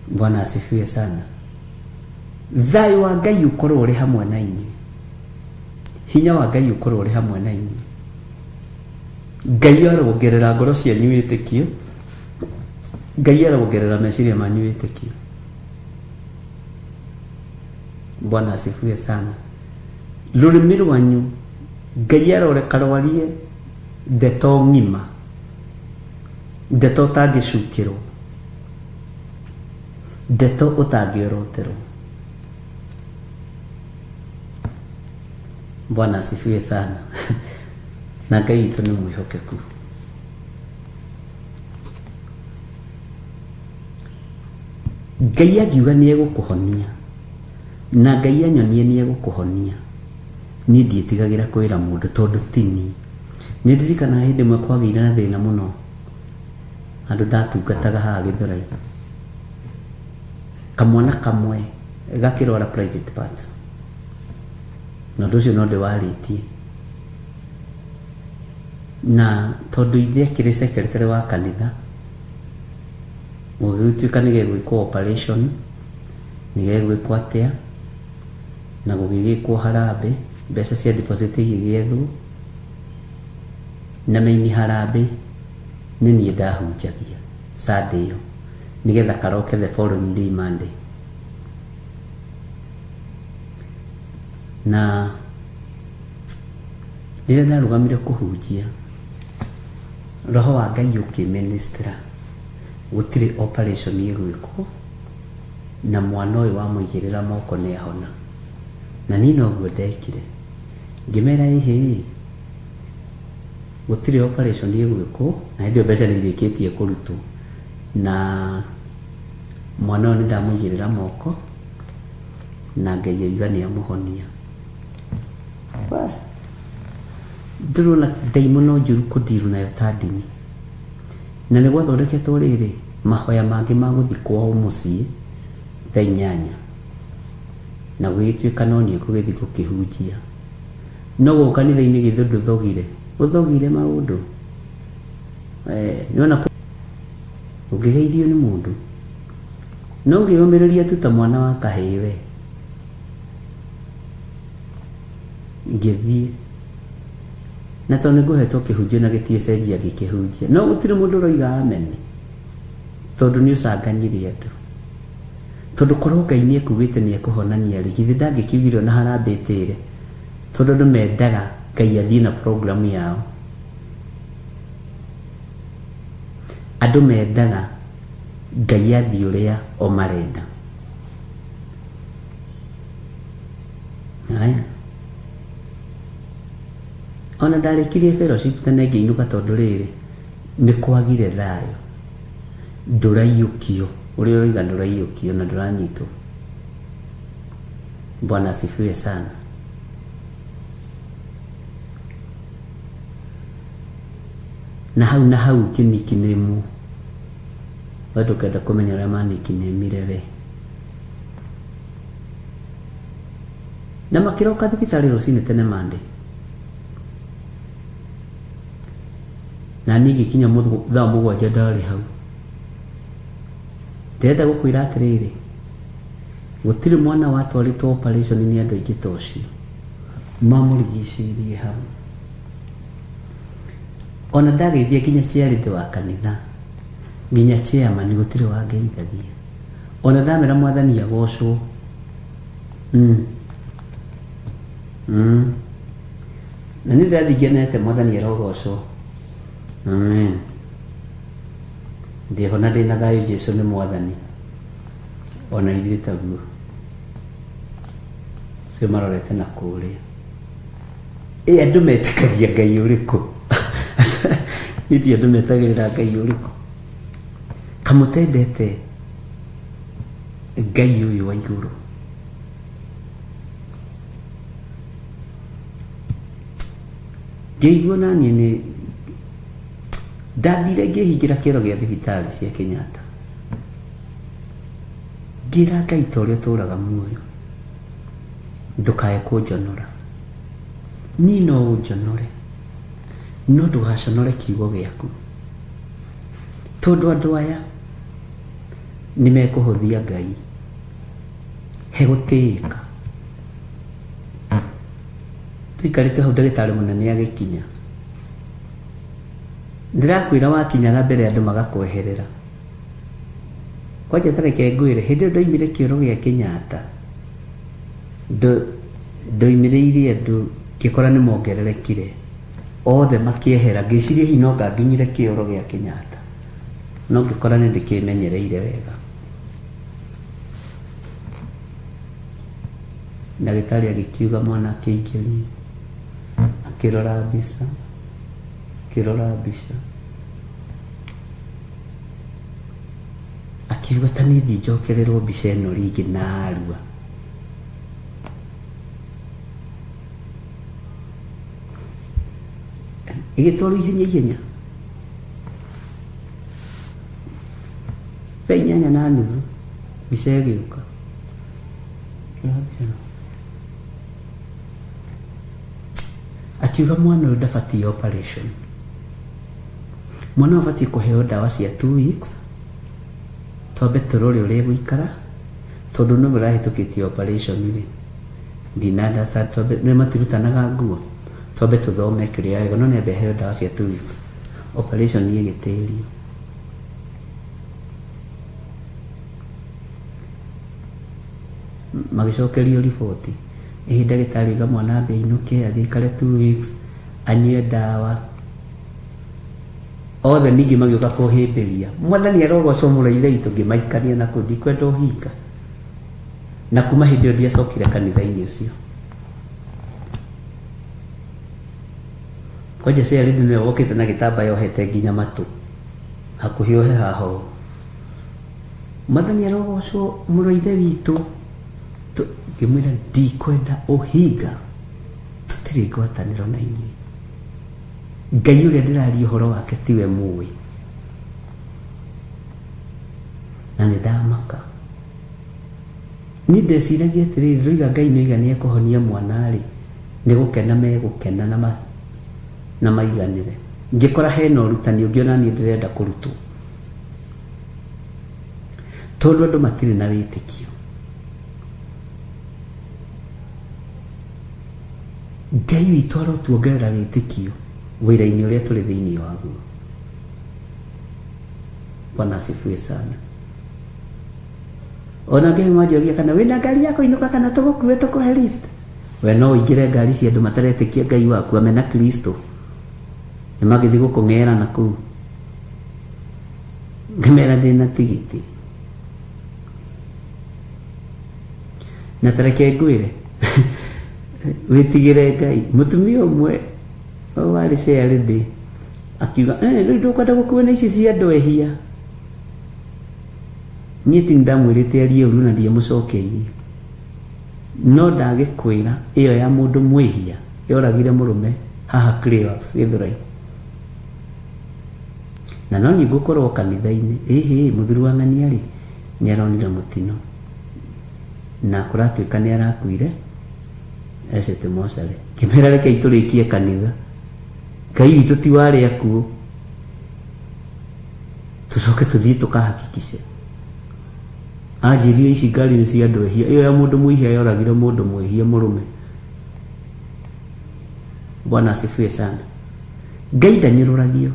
Bwana asifiwe sana. Thayũ wa Ngai ũkorwo ũrĩ hamwe na inyuĩ. Hinya wa Ngai ũkorwo ũrĩ hamwe na inyuĩ. Ngai arongerera ngoro cianyu wĩtĩkio. Ngai arongerera meciria manyu wĩtĩkio. Bwana asifiwe sana. Rũrĩmĩ rwanyu Ngai aroreka rwarie ndeto ng'ima, ndeto ũtangĩcukĩrwo, ndeto ũtangĩoroterwo. Bwana asifiwe sana. Na Ngai witũ nĩ mwĩhokeku. Ngai angiuga nĩ egũkũhonia na Ngai anyonie nĩ egũkũhonia, niĩ ndiĩtigagĩra kwĩra mũndũ tondũ ti niĩ. Nĩ ndirikanaga hĩndĩ ĩmwe kwagĩire na thĩna mũno handũ ndatungataga haha Gĩthũrai. Kamwana kamwe gakĩrwara private parts. Na ũndũ ũcio no ndĩwarĩtie. Na tondũ ithe akĩrĩ secretary wa kanitha, gũgĩtuĩka nĩ gegwĩkwo operation, nĩ gegwĩkwo atĩa, na gũgĩgĩkwo harambĩ, mbeca cia deposit igĩgĩethwo, na main harambĩ nĩ niĩ ndahunjagia Sunday ĩyo, nĩgetha karoke the following day Monday. Na rĩrĩa ndarũgamire kũhunjia, roho wa Ngai ũkĩmĩnĩstĩra gũtirĩ operation ĩgwĩkwo na mwana ũyũ wamũigĩrĩra moko nĩ ahona. Na niĩ noguo ndekire, ngĩmera ĩhĩ, gũtirĩ operation ĩgwĩkwo, na hĩndĩ ĩyo mbeca nĩ irĩkĩtie kũrutwo, na mwana ũyũ nĩ ndamũigĩrĩra moko na Ngai oiga nĩ amũhonia. Ndĩrona ndaimono njũru kũndiru nayo ta ndini. Na nĩ gwathondeketwo rĩrĩ, mahoya mangĩ ma gũthiĩ kwao mũciĩ thaa 8. Na gũgĩtuĩka no niĩ ngũgĩthiĩ gũkĩhunjia. No gũkũ kanitha-inĩ githĩ ndũthogire? Ũthogire maũndũ. Nĩwona ũngĩgeithio nĩ mũndũ. No ngĩyũmĩrĩria tu ta mwana wa kahĩĩ we. Ngĩthiĩ. Na tondũ nĩ ngũhetwo kĩhunjio na gĩtiĩcenjia ngĩkĩhunjia. No gũtirĩ mũndũ ũroiga amen. Tondũ nĩ ũcanganyire andũ. Tondũ korwo Ngai nĩ ekugĩte nĩ ekũhonania rĩ, githĩ ndangĩkiugire ona harambee ĩtĩre. Tondũ andũ mendaga Ngai athiĩ na program yao. Andũ mendaga Ngai athiĩ ũrĩa o marenda. Haya. Ona ndarĩkirie fellowship tene ngĩinũka tondũ rĩrĩ, nĩ kwagire thayũ. Ndũraiyũkio. Ũrĩa ũroiga ndũraiyũkio na ndũranyitwo. Bwana asifiwe sana. Na hau na hau ngĩnikinĩmwo. We ndũkenda kũmenya ũrĩa manikinĩmire we. Na makĩroka thibitarĩ rũcinĩ tene Monday. Na niĩ ngĩkinya thaa 7 ndarĩ hau. Ndĩrenda gũkwĩra atĩrĩrĩ, gũtirĩ mwana watwarĩtwo operation nĩ andũ aingĩ ta ũcio. Mamũrigicĩirie hau. Ona ndageithia nginya chairlady wa kanitha, nginya chairman gũtirĩ wangeithagia. Ona ndamera mwathani agocwo. Na niĩ ndĩrathiĩ ngenete mwathani arogocwo. Amen. Ndĩho na ndĩna thayũ Jesu nĩ mwathani. Ona ithuĩ taguo. Acio marorete na kũrĩa. Ĩ andũ metĩkagia Ngai ũrĩkũ? Niĩ ndiũĩ andũ metagĩrĩra Ngai ũrĩkũ. Kamũtendete Ngai ũyũ wa igũrũ. Ngĩigua naniĩ nĩ ndathire ngĩhingĩra kĩoro gĩa thibitarĩ cia Kenyatta. Ngĩra Ngai ta ũrĩa ũtũraga muoyo, ndũkae kũnjonora. Niĩ no ũnjonore, no ndũgaconore kiugo gĩaku. Tondũ andũ aya nĩ mekũhũthia Ngai. He gũtĩĩka. Tũikarĩte hau ndagĩtarĩ mũnene agĩkinya. Ndĩrakwĩra wakinyaga mbere andũ magakweherera. Kwanja ta reke ngwĩre, hĩndĩ ĩyo ndoimire kĩoro gĩa Kenyatta, ndoimĩrĩire andũ ngĩkora nĩ mongererekire. Othe makĩehera, ngĩciria hihi no anga nginyire kĩoro gĩa Kenyatta. No ngĩkora nĩ ndĩkĩmenyereire wega. Ndagĩtarĩ agĩkiuga mwana akĩingĩrio, akĩrora mbica. Akĩrora mbica akiuga ta niĩ thiĩ njokererwo mbica ĩno rĩngĩ narua. Ĩgĩtwarwo ihenya ihenya thaa 8:30 mbica ĩgĩũka. Akĩrora mbica ĩno akiuga mwana ũyũ ndabatiĩ operation, mwana ũyũ abatiĩ kũheo ndawa cia 2 weeks, twambe tũrore ũrĩa egũikara, tondũ nĩwe ũrahĩtũkĩtie operation rĩ, ndina understand, twambe nĩ matirutanaga nguo, twambe tũthome kĩrĩa wega, no nĩambe aheo ndawa cia 2 weeks. Operation ĩgĩtĩrio. Magĩcokerio riboti ĩhĩ, ndagĩtarĩ oiga mwana ambe ainũke, athiĩ aikare 2 weeks, anyue ndawa. Othe ningĩ magĩũka kũhĩmbĩria, "Mwathani arogocwo, mũrũ wa Ithe witũ." Ngĩmaikania na kũu, ndikwenda ũhinga. Na kuma hĩndĩ ĩyo ndiacokire kanitha-inĩ ũcio. Kwanja Sherindi nĩwe wokĩte na gĩtambaya ohete nginya matũ, hakuhĩ ohe haha ũũ. "Mwathani arogocwo, mũrũ wa Ithe witũ." Ngĩmwĩra ndikwenda ũhinga, tũtirĩ ngwatanĩro na inyuĩ. Ngai ũrĩa ndĩraria ũhoro wake tiwe mũĩ. Na nĩ ndamaka. Niĩ ndeciragia atĩrĩrĩ, ndoiga Ngai nĩoiga nĩ ekũhonia mwana rĩ, nĩ gũkena megũkena na maiganĩre. Ngĩkora hena ũrutani ũngĩ ona niĩ ndĩrenda kũrutwo. Tondũ andũ matirĩ na wĩtĩkio. Ngai witũ arotuongerera wĩtĩkio wĩra-inĩ ũrĩa tũrĩ thĩinĩ waguo. Bwana asifiwe sana. Ona ngĩ manjoria kana wĩna ngari ya kũinũka kana tũgũkue tũkũhe lift. We no ũingĩre ngari cia andũ mataretĩkia Ngai waku amena Kristo. Nĩ magĩthiĩ gũkũng'era na kũu. Ngĩmera ndĩna tigiti. Na tareke ngwĩre, wĩtigĩre Ngai. Mũtumia ũmwe warĩ chairlady akiuga, "Eh, rĩu ndũkwenda gũkuo na ici cia andũ ehia." Niĩ ti ndamwĩrĩte arie ũru na ndiamũcokeirie. No ndagĩkwĩra ĩyo ya mũndũ mwĩhia yoragire mũrũme haha Cleophas Gĩthũrai. Na no niĩ ngũkorwo kanitha-inĩ, ĩhĩ, mũthuri wa ng'ania rĩ, nĩ aronire mũtino. Na kũratuĩka nĩ arakuire ecete mocarĩ. Ngĩmera rekei tũrĩkie kanitha. Ngai witũ ti wa arĩa akuũ. Tũcoke tũthiĩ tũkahakikice. Anjĩrire ici ngari nĩ cia andũ ehia. Ĩyo ya mũndũ mwĩhia yoragire mũndũ mwĩhia mũrũme. Bwana asifiwe sana. Ngai ndanyũrũragio.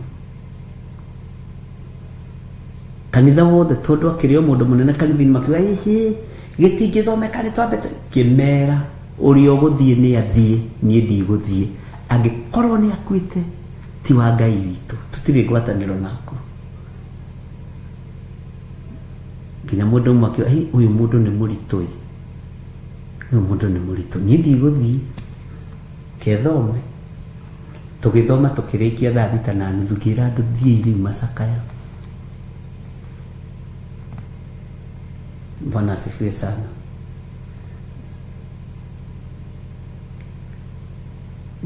Kanitha wothe tondũ akĩrĩ o mũndũ mũnene kanitha-inĩ makiuga, "Ĩhĩ, gĩtingĩthomeka nĩ twambe." Ngĩmera ũrĩa ũgũthiĩ nĩ athiĩ, niĩ ndigũthiĩ. Angĩkorwo nĩ akuĩte ti wa Ngai witũ, tũtirĩ ngwatanĩro naku. Nginya mũndũ ũmwe akiuga, "Hĩ, ũyũ mũndũ nĩ mũritũ ĩ, ũyũ mũndũ nĩ mũritũ, niĩ ndigũthiĩ, kethome." Tũgĩthoma tũkĩrĩkia thaa 6:30, ngĩra andũ thiĩi rĩu macakaya. Bwana asifiwe sana.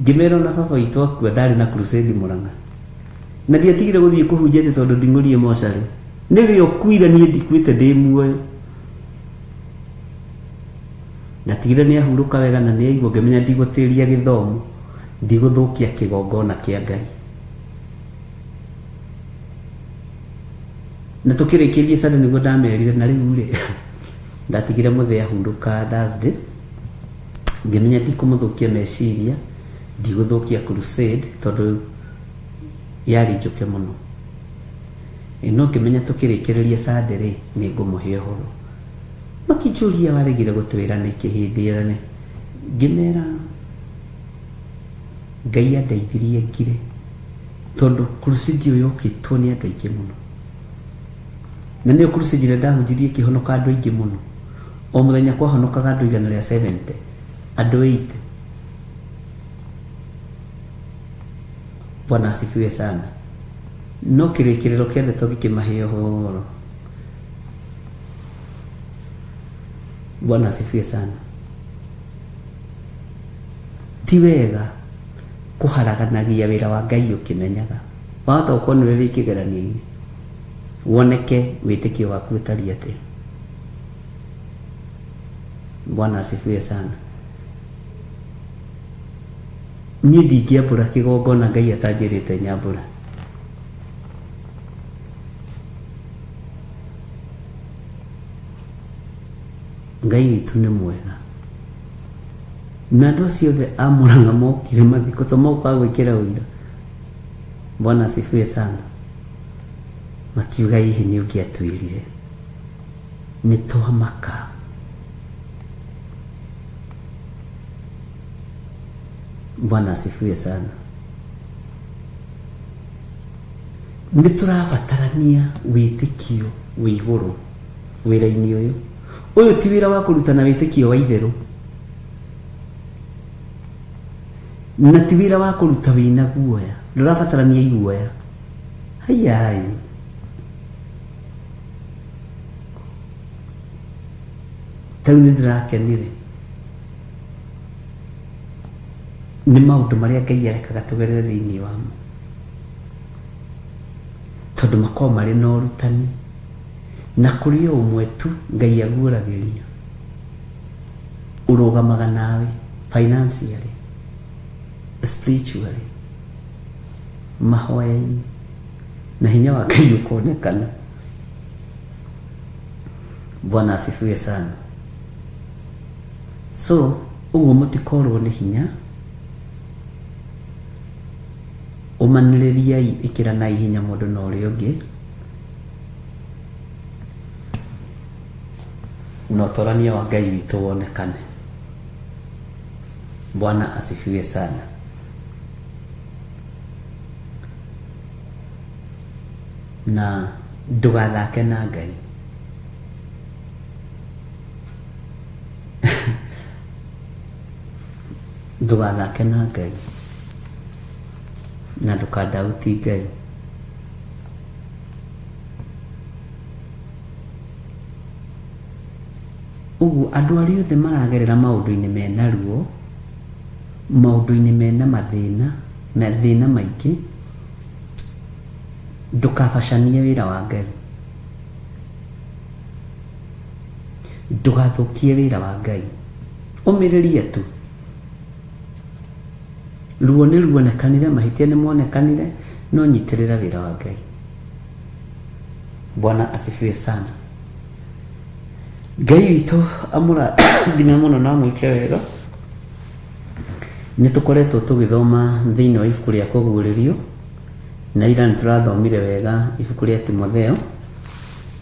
Ngĩmera ona baba witũ akua ndarĩ na crusade Mũrang'a. Na ndiatigire gũthiĩ kũhunjia atĩ tondũ nding'ũrie mocarĩ. Nĩwe ũkuire, niĩ ndikuĩte, ndĩ muoyo. Ndatigire nĩ ahurũka wega na nĩ aigua, ngĩmenya ndigũtĩria gĩthomo, ndigũthũkia kĩgongona kĩa Ngai. Na tũkĩrĩkĩrie Sunday nĩguo ndamerire, na rĩu rĩ, ndatigire mũthee ahurũka Thursday, ngĩmenya ndikũmũthũkia meciria, ndigũthũkia crusade tondũ yarĩ njũke mũno. No ngĩmenya tũkĩrĩkĩrĩria Sunday rĩ, nĩ ngũmũhe ũhoro. Makĩnjũria waregire gũtwĩra nĩkĩ hĩndĩ ĩyo nĩ. Ngĩmera Ngai andeithirie ngire tondũ crusade ĩyo yokĩtwo nĩ andũ aingĩ mũno. Na nĩyo crusade ĩrĩa ndahunjirie ĩkĩhonoka andũ aingĩ mũno. O mũthenya kwahonokaga andũ 170, andũ 80. Bwana asifiwe sana. No kĩrĩkĩrĩro kĩa ndeto gĩkĩmahe ũhoro. Bwana asifiwe sana. Ti wega kũharaganagia wĩra wa Ngai ũkĩmenyaga. Wahota gũkorwo nĩwe wĩ kĩgeranio-inĩ, woneke wĩtĩkio waku ũtariĩ atĩa. Bwana asifiwe sana. Niĩ ndingĩambũra kĩgongona Ngai atanjĩrĩte nyambũra. Ngai witũ nĩ mwega. Na andũ acio othe a Mũrang'a mokire mathiko to mokaga gwĩkĩra ũira. Bwana asifiwe sana. Makiuga hihi nĩ ũngĩatwĩrire. Nĩ twamaka. Bwana asifiwe sana. Nĩ tũrabatarania wĩtĩkio wĩ igũrũ wĩra-inĩ ũyũ. Ũyũ ti wĩra wa kũrutana wĩtĩkio wa itherũ, na ti wĩra wa kũruta wĩna guoya. Ndũrabatarania iguoya. Hayai. Tarĩu nĩ ndĩrakenire nĩ maũndũ marĩa Ngai arekaga tũgerere thĩinĩ wamo, tondũ makoragwo marĩ na ũrutani, na kũrĩ o ũmwe tu Ngai aguũragĩria ũrũgamaga nawe financially, spiritually, mahoya-inĩ, na hinya wa Ngai ũkonekana. Bwana asifiwe sana. So ũguo mũtikorwo nĩ hinya, ũmanĩrĩriai, ĩkĩranai hinya mũndũ na ũrĩa ũngĩ, na ũtorania wa Ngai witũ wonekane. Bwana asifiwe sana. Na ndũgathake na Ngai. Ndũgathake na Ngai na ndũkandauti Ngai. Ũguo andũ arĩa othe maragerera maũndũ-inĩ mena ruo, maũndũ-inĩ mena mathĩna, mathĩna maingĩ, ndũkabacanie wĩra wa Ngai. Ndũgathũkie wĩra wa Ngai. Ũmĩrĩrie tu. Ruo nĩ ruonekanire, mahĩtia nĩ monekanire, no nyitĩrĩra wĩra wa Ngai. Bwana asifiwe sana. Ngai witũ amũrathime mũno na amwĩke wega. Nĩ tũkoretwo tũgĩthoma thĩinĩ wa ibuku rĩa kũguũrĩrio, na ira nĩ tũrathomire wega ibuku rĩa Timotheo,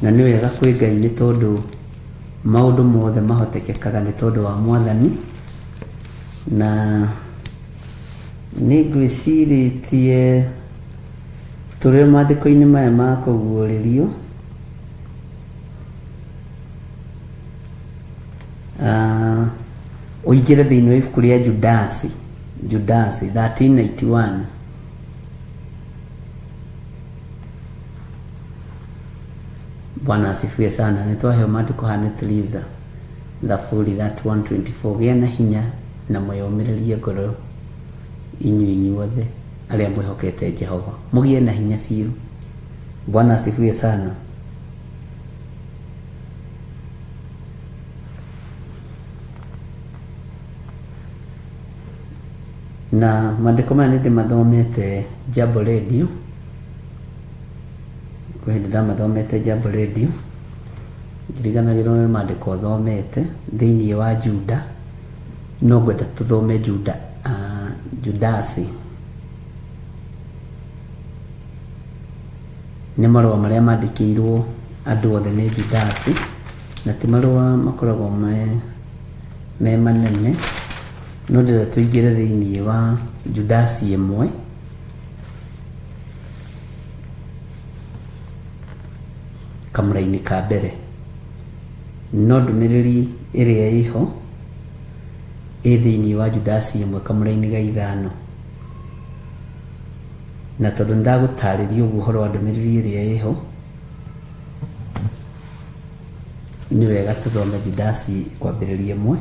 na nĩ wega kwĩ Ngai nĩ tondũ maũndũ mothe mahotekekaga nĩ tondũ wa Mwathani. Na nĩ ngwĩcirĩtie tũrĩ maandĩko-inĩ maya ma kũguũrĩrio, ũingĩre thĩinĩ wa ibuku rĩa Judasi, Judasi 1381. Bwana asifiwe sana. Nĩ twaheo maandĩko haha nĩ Teresa. Thaburi 31:24. Gĩa na hinya na mwĩyũmĩrĩrie ngoro inyuĩ inyuothe arĩa mwĩhokete Jehova. Mũgĩe na hinya biũ. Bwana asifiwe sana. Na maandĩko maya nĩ ndĩmathomete Jambo Radio. Kwĩ hĩndĩ ndamathomete Jambo Radio. Ndiriganagĩrwo nĩ maandĩko thomete thĩinĩ wa Juda. No ngwenda tũthome Juda, Judasi. Nĩ marũa marĩa mandĩkĩirwo andũ othe nĩ Judasi, na ti marũa makoragwo me manene, no ndĩrenda tũingĩre thĩinĩ wa Judasi ĩmwe. Kamũraini ka mbere. No ndũmĩrĩri ĩrĩa ĩho ĩ thĩinĩ wa Judasi ĩmwe kamũraini ga ithano. Na tondũ nĩndagũtarĩria ũguo ũhoro wa ndũmĩrĩri ĩrĩa ĩho, nĩ wega tũthome Judasi kwambĩrĩria ĩmwe,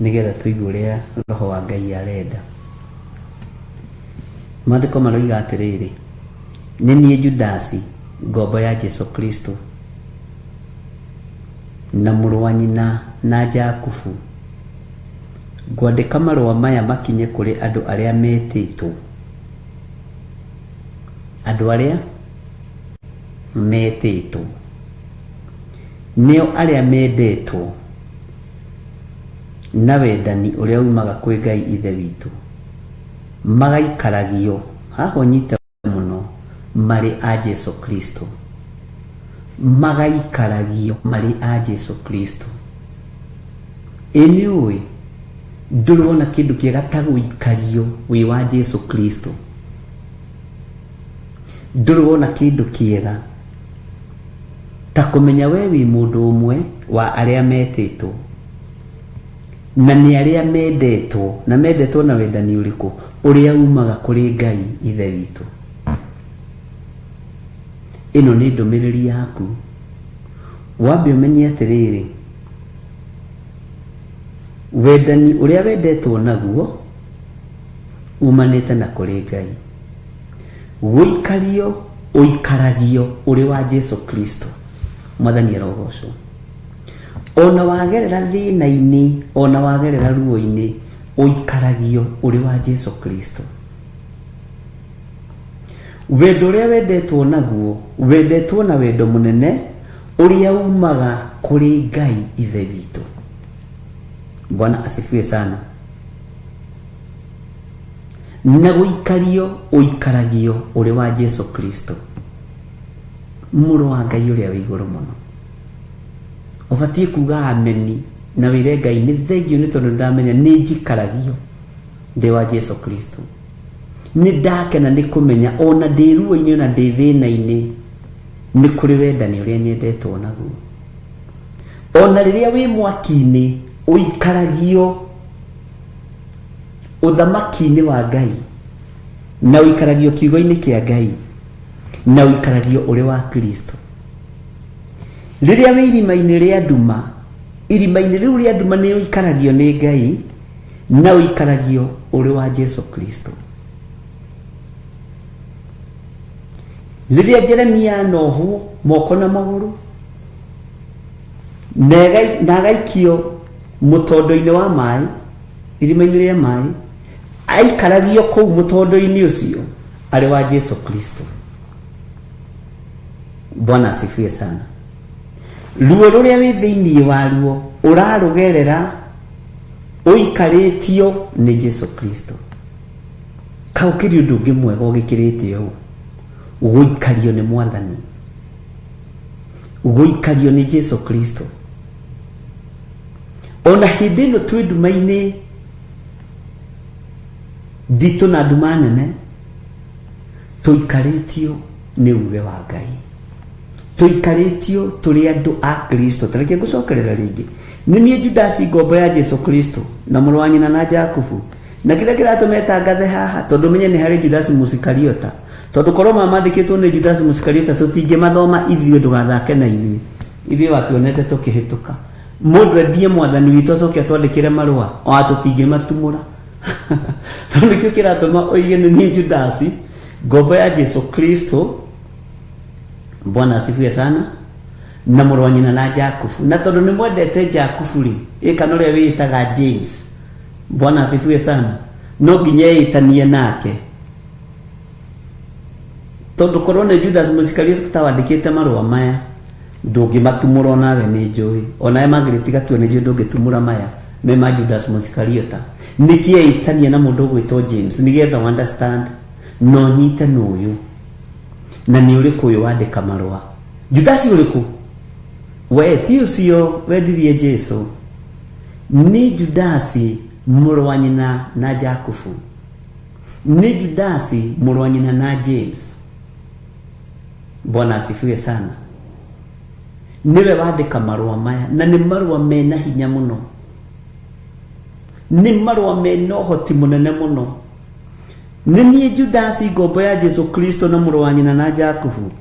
nĩgetha tũigue ũrĩa Roho wa Ngai arenda. Maandĩko maroiga atĩrĩrĩ, nĩ niĩ Judasi, ngombo ya Jesu Kristo, na mũrũ wa nyina na Jakubu, ngwandĩka marũa maya makinye kũrĩ andũ arĩa metĩtwo, andũ arĩa metĩtwo, nĩo arĩa mendetwo na wendani ũrĩa umaga kwĩ Ngai Ithe witũ, magaikaragio, haha ũnyite mũno, marĩ a Jesu Kristo, magaikaragio marĩ a Jesu Kristo. Ĩ nĩ ũĩ ndũrĩ wona kĩndũ kĩega ta gũikario wĩ wa Jesu Kristo? Ndũrĩ wona kĩndũ kĩega ta kũmenya we wĩ mũndũ ũmwe wa arĩa metĩtwo, na nĩ arĩa mendetwo, na mendetwo na wendani ũrĩkũ? Ũrĩa umaga kũrĩ Ngai Ithe witũ. Ĩno nĩ ndũmĩrĩri yaku. Wambe ũmenye atĩrĩrĩ, wendani ũrĩa wendetwo naguo umanĩte na kũrĩ Ngai. Gũikario ũikaragio ũrĩ wa Jesu Kristo. Mwathani arogocwo. Ona wagerera thĩna-inĩ, ona wagerera ruo-inĩ, ũikaragio ũrĩ wa Jesu Kristo. Wendo ũrĩa wendetwo naguo, wendetwo na wendo mũnene ũrĩa umaga kũrĩ Ngai Ithe witũ. Bwana asifiwe sana. Na gũikario ũikaragio ũrĩ wa Jesu Kristo, mũrũ wa Ngai ũrĩa wĩ igũrũ mũno. Ũbatiĩ kuga ameni na wĩre Ngai nĩ thengio nĩ tondũ ndamenya nĩ njikaragio ndĩ wa Jesu Kristo. Nĩ ndakena nĩ kũmenya ona ndĩ ruo-inĩ ona ndĩ thĩna-inĩ nĩ kũrĩ wendani ũrĩa nyendetwo naguo. Ona rĩrĩa wĩ mwaki-inĩ ũikaragio ũthamaki-inĩ wa Ngai, na ũikaragio kiugo-inĩ kĩa Ngai, na ũikaragio ũrĩ wa Kristo. Rĩrĩa wĩ irima-inĩ rĩa nduma, irima-inĩ rĩu rĩa nduma nĩ ũikaragio nĩ Ngai, na ũikaragio ũrĩ wa Jesu Kristo. Rĩrĩa Jeremia anohwo moko na magũrũ na agaikio mũtondo-inĩ wa maĩ, irima-inĩ rĩa maĩ, aikaragio kũu mũtondo-inĩ ũcio arĩ wa Jesu Kristo. Bwana asifiwe sana. Ruo rũrĩa wĩ thĩinĩ waruo ũrarũgerera ũikarĩtio nĩ Jesu Kristo. Kaũ kĩrĩ ũndũ ũngĩ mwega ũgĩkĩrĩte ũũ? Gũikario nĩ Mwathani, gũikario nĩ Jesu Kristo. Ona hĩndĩ ĩno twĩ nduma-inĩ nditũ na nduma nene, tũikarĩtio nĩ uge wa Ngai, tũikarĩtio tũrĩ andũ a Kristo. Ta reke ngũcokerera rĩngĩ, nĩ niĩ Judasi ngombo ya Jesu Kristo na mũrũ wa nyina na Jakubu. Na kĩrĩa kĩratũma etangathe haha, tondũ menye nĩ harĩ Judasi Mũsikariota, tondũ korwo mamandĩkĩtwo nĩ Judasi Mũsikariota tũtingĩmathoma ithuĩ. Ndũgathake na ithuĩ, ithuĩ watuonete tũkĩhĩtũka. Mũndũ endie Mwathani witũ acoke atwandĩkĩre marũa, ona tũtingĩmatumũra. Tondũ nĩkĩo kĩratũma oige nĩ niĩ Judasi ngombo ya Jesu Kristo, Bwana asifiwe sana, na mũrũ wa nyina na Jakubu. Na tondũ nĩ mwendete Jakubu rĩ, ĩ kana ũrĩa wĩĩtaga James, Bwana asifiwe sana, no nginya eĩtanie nake, tondũ korwo nĩ Judas Mũisikarioti tawandĩkĩte marũa maya ndũngĩmatumũra. Onawe nĩ njũĩ, onawe mangĩrĩtiga tuo nĩ njũĩ ndũngĩtumũra maya me ma Judas Mũisikariota. Nĩkĩ eĩtania na mũndũ ũgwĩtwo James? Nĩgetha understand na ũnyite nũ ũyũ na nĩ ũrĩkũ ũyũ wandĩka marũa. Judasi ũrĩkũ? We ti ũcio wendirie Jesu, nĩ Judasi mũrũ wa nyina na Jakubu, nĩ Judasi mũrũ wa nyina na James. Bwana asifiwe sana. Nĩwe wandĩka marũa maya, na nĩ marũa mena hinya mũno. Nĩ marũa mena ũhoti mũnene mũno. Nĩ niĩ Judasi, ngombo ya Jesu Kristo na mũrũ wa nyina na Jakubu,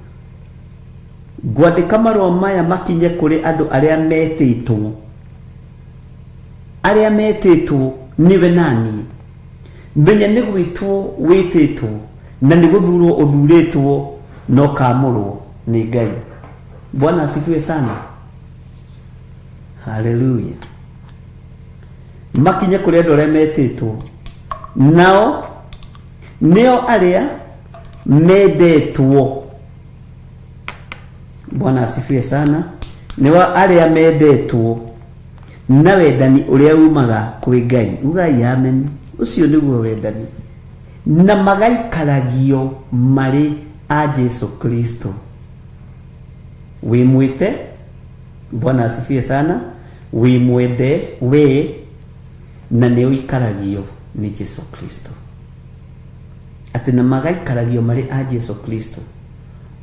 ngwandĩka marũa maya makinye kũrĩ andũ arĩa metĩtwo, arĩa metĩtwo nĩwe naniĩ. Menya nĩ gwĩtwo wĩtĩtwo na nĩ gũthurwo ũthurĩtwo na ũkamũrwo nĩ Ngai. Bwana asifiwe sana. Haleluya. Makinye kũrĩ andũ arĩa metĩtwo, nao nĩo arĩa mendetwo. Bwana asifiwe sana. Nĩo arĩa mendetwo na wendani ũrĩa umaga kwĩ Ngai. Ugai amen. Ũcio nĩguo wendani. Na magaikaragio marĩ a Jesu Kristo. Wĩ mwĩte, Bwana asifiwe sana, wĩ mwende we na nĩ ũikaragio nĩ Jesu Kristo. Atĩ na magaikaragio marĩ a Jesu Kristo.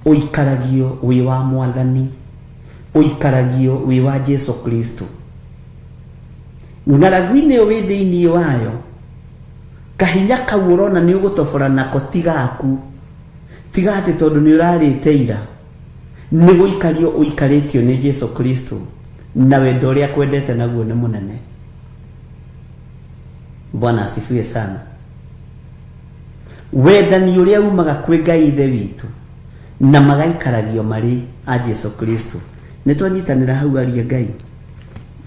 Ũikaragio wĩ wa Mwathani, ũikaragio wĩ wa Jesu Kristo. Ng'aragu-inĩ ĩyo wĩ thĩinĩ wayo, kahinya kau ũrona nĩ ũgũtobora nako ti gaku, tiga atĩ tondũ nĩ ũrarĩte ira, nĩ gũikario ũikarĩtio nĩ Jesu Kristo na wendo ũrĩa akwendete naguo nĩ mũnene. Bwana asifiwe sana. Wendani ũrĩa umaga kwĩ Ngai Ithe witũ na magaikaragio marĩ a Jesu Kristo. Nĩ twanyitanĩra hau aria Ngai,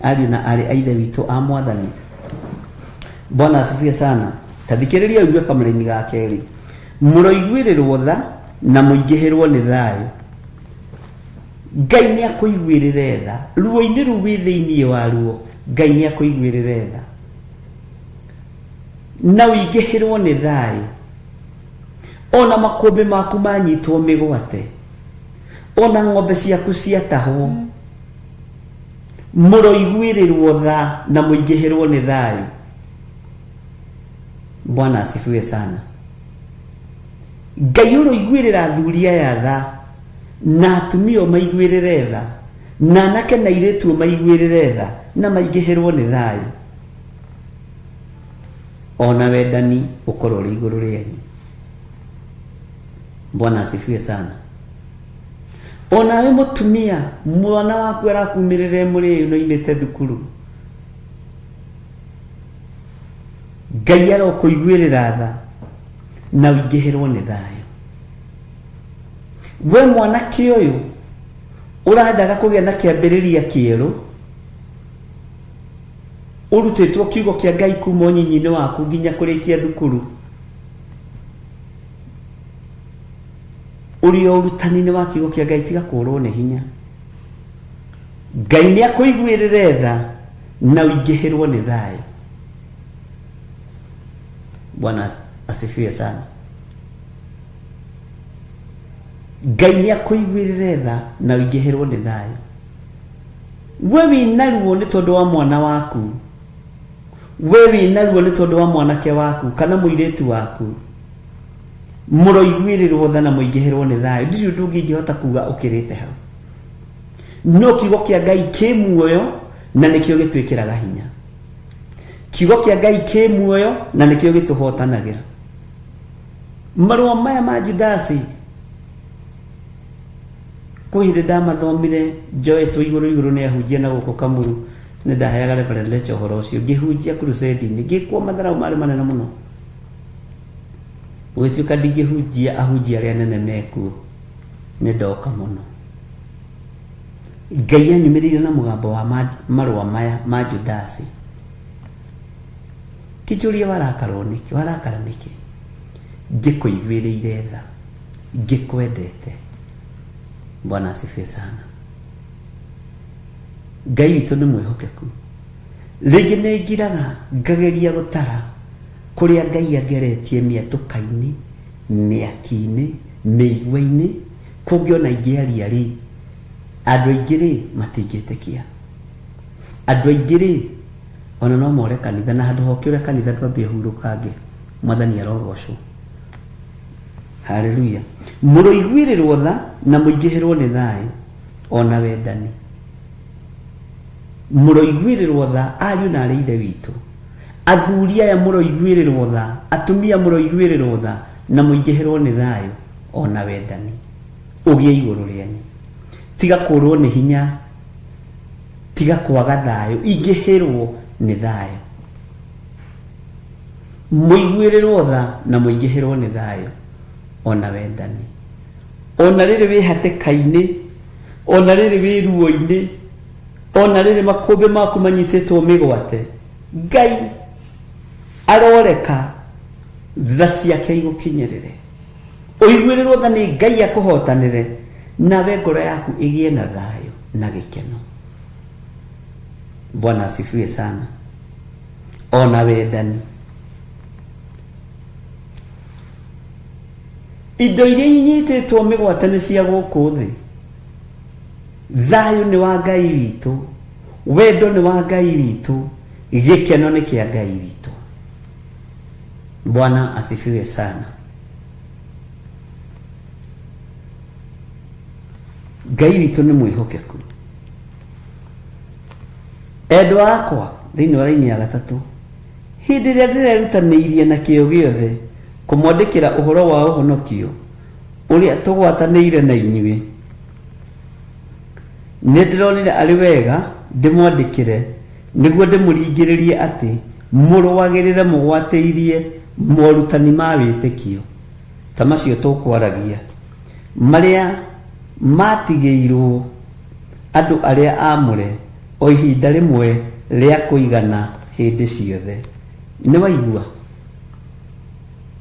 ariũ na arĩ a Ithe witũ a Mwathani. Bwana asifiwe sana. Ta thikĩrĩria ũigue kamũraini ga kerĩ. Mũroiguĩrĩrwo tha na mũingĩhĩrwo nĩ thayũ. Ngai nĩ akũiguĩrĩre tha. Ruo-inĩ rũu wĩ thĩinĩ waruo, Ngai nĩ akũiguĩrĩre tha na ũingĩhĩrwo nĩ thayũ. Ona makũmbĩ maku manyitwo mĩgwate, ona ng'ombe ciaku ciatahwo, mũroiguĩrĩrwo tha na mũingĩhĩrwo nĩ thayũ. Bwana asifiwe sana. Ngai ũroiguĩrĩra athuri aya tha na atumia ũmaiguĩrĩre tha na anake na airĩtu ũmaiguĩrĩre tha na maingĩhĩrwo nĩ thayũ, ona wendani ũkorwo ũrĩ igũrũ rĩanyu. Bwana asifiwe sana. Onawe mũtumia, mwana waku arakumĩrĩra mũrĩu na oimĩte thukuru, Ngai arokũiguĩrĩra tha na ũingĩhĩrwo nĩ thayũ. We mwanake ũyũ ũrendaga kũgĩa na kĩambĩrĩria kĩerũ, ũrutĩtwo kiugo kĩa Ngai kuma ũnyinyi-inĩ waku nginya kũrĩkia thukuru, ũrĩ o ũrutani-inĩ wa kiugo kĩa Ngai, tiga kũrwo nĩ hinya. Ngai nĩ akũiguĩrĩre tha na ũingĩhĩrwo nĩ thayũ. Bwana asifiwe sana. Ngai nĩ akũiguĩrĩre tha na ũingĩhĩrwo nĩ thayũ. We wĩna ruo nĩ tondũ wa mwana waku, we wĩna ruo nĩ tondũ wa mwanake waku kana mũirĩtu waku, mũroiguĩrĩrwo tha na mũingĩhĩrwo nĩ thayũ. Ndirĩ ũndũ ũngĩ ingĩhota kuga ũkĩrĩte hau. No kiugo kĩa Ngai kĩ muoyo na nĩkĩo gĩtwĩkĩraga hinya. Kiugo kĩa Ngai kĩ muoyo na nĩkĩo gĩtũhotanagĩra. Marũa maya ma Judasi kwĩ hĩndĩ ndamathomire njoetwo igũrũ igũrũ nĩ ahunjia na gũkũ Kamuru, nĩ ndaheaga Reverend Lecha ũhoro ũcio ngĩhunjia crusade-inĩ, ngĩkwo matharau marĩ manene mũno, gũgĩtuĩka ndingĩhunjia ahunjia arĩa anene mekuo, nĩ ndoka mũno. Ngai anyumĩrĩire na mũgambo wa marũa maya ma Judasi. Kĩnjũrie warakarwo nĩkĩ, warakara nĩkĩ? Ngĩkũiguĩrĩire tha, ngĩkwendete. Bwana asifiwe sana. Ngai witũ nĩ mwĩhokeku. Rĩngĩ nĩ ngiraga ngageria gũtara kũrĩa Ngai angeretie mĩatũka-inĩ, mĩaki-inĩ, mĩigua-inĩ, kũngĩ ona ingĩaria rĩ, andũ aingĩ rĩ matingĩtĩkia. Andũ aingĩ rĩ ona no more kanitha, na handũ ha ũkĩũre kanitha ndwambie hurũkange. Mwathani arogocwo. Haleluya. Mũroiguĩrĩrwo tha na mũingĩhĩrwo nĩ thayũ ona wendani. Mũroiguĩrĩrwo tha ariũ na arĩ Ithe witũ, Athuri aya mũroiguĩrĩrwo tha, atumia mũroiguĩrĩrwo tha, na mũingĩhĩrwo nĩ thayũ ona wendani ũgĩe igũrũ rĩanyu. Tiga kũrwo nĩ hinya, tiga kwaga thayũ, ingĩhĩrwo nĩ thayũ. Mũiguĩrĩrwo tha na mũingĩhĩrwo nĩ thayũ ona wendani. Ona rĩrĩ wĩ hatĩka-inĩ, ona rĩrĩ wĩ ruo-inĩ, ona rĩrĩ makũmbĩ maku manyitĩtwo mĩgwate, Ngai aroreka tha ciake igũkinyĩrĩre. Ũiguĩrĩrwo tha nĩ Ngai akũhotanĩre, nawe ngoro yaku ĩgĩe na thayũ na gĩkeno. Bwana asifiwe sana. Ona wendani. Indo iria inyitĩtwo mĩgwate nĩ cia gũkũ thĩ. Thayũ nĩ wa Ngai witũ, wendo nĩ wa Ngai witũ, gĩkeno nĩ kĩa Ngai witũ. Bwana asifiwe sana. Ngai witũ nĩ mwĩhokeku. Endwa akwa, thĩinĩ wa raini ya gatatũ, hĩndĩ ĩrĩa ndĩrerutanĩirie na kĩyo gĩothe kũmwandĩkĩra ũhoro wa ũhonokio ũrĩa tũgwatanĩire na inyuĩ, nĩ ndĩronire arĩ wega ndĩmwandĩkĩre nĩguo ndĩmũringĩrĩrie atĩ mũrũagĩrĩre mũgwatĩirie morutani ma wĩtĩkio ta macio tũkwaragia, marĩa maatigĩirwo andũ arĩa aamũre o ihinda rĩmwe rĩa kũigana hĩndĩ ciothe. Nĩ waigua?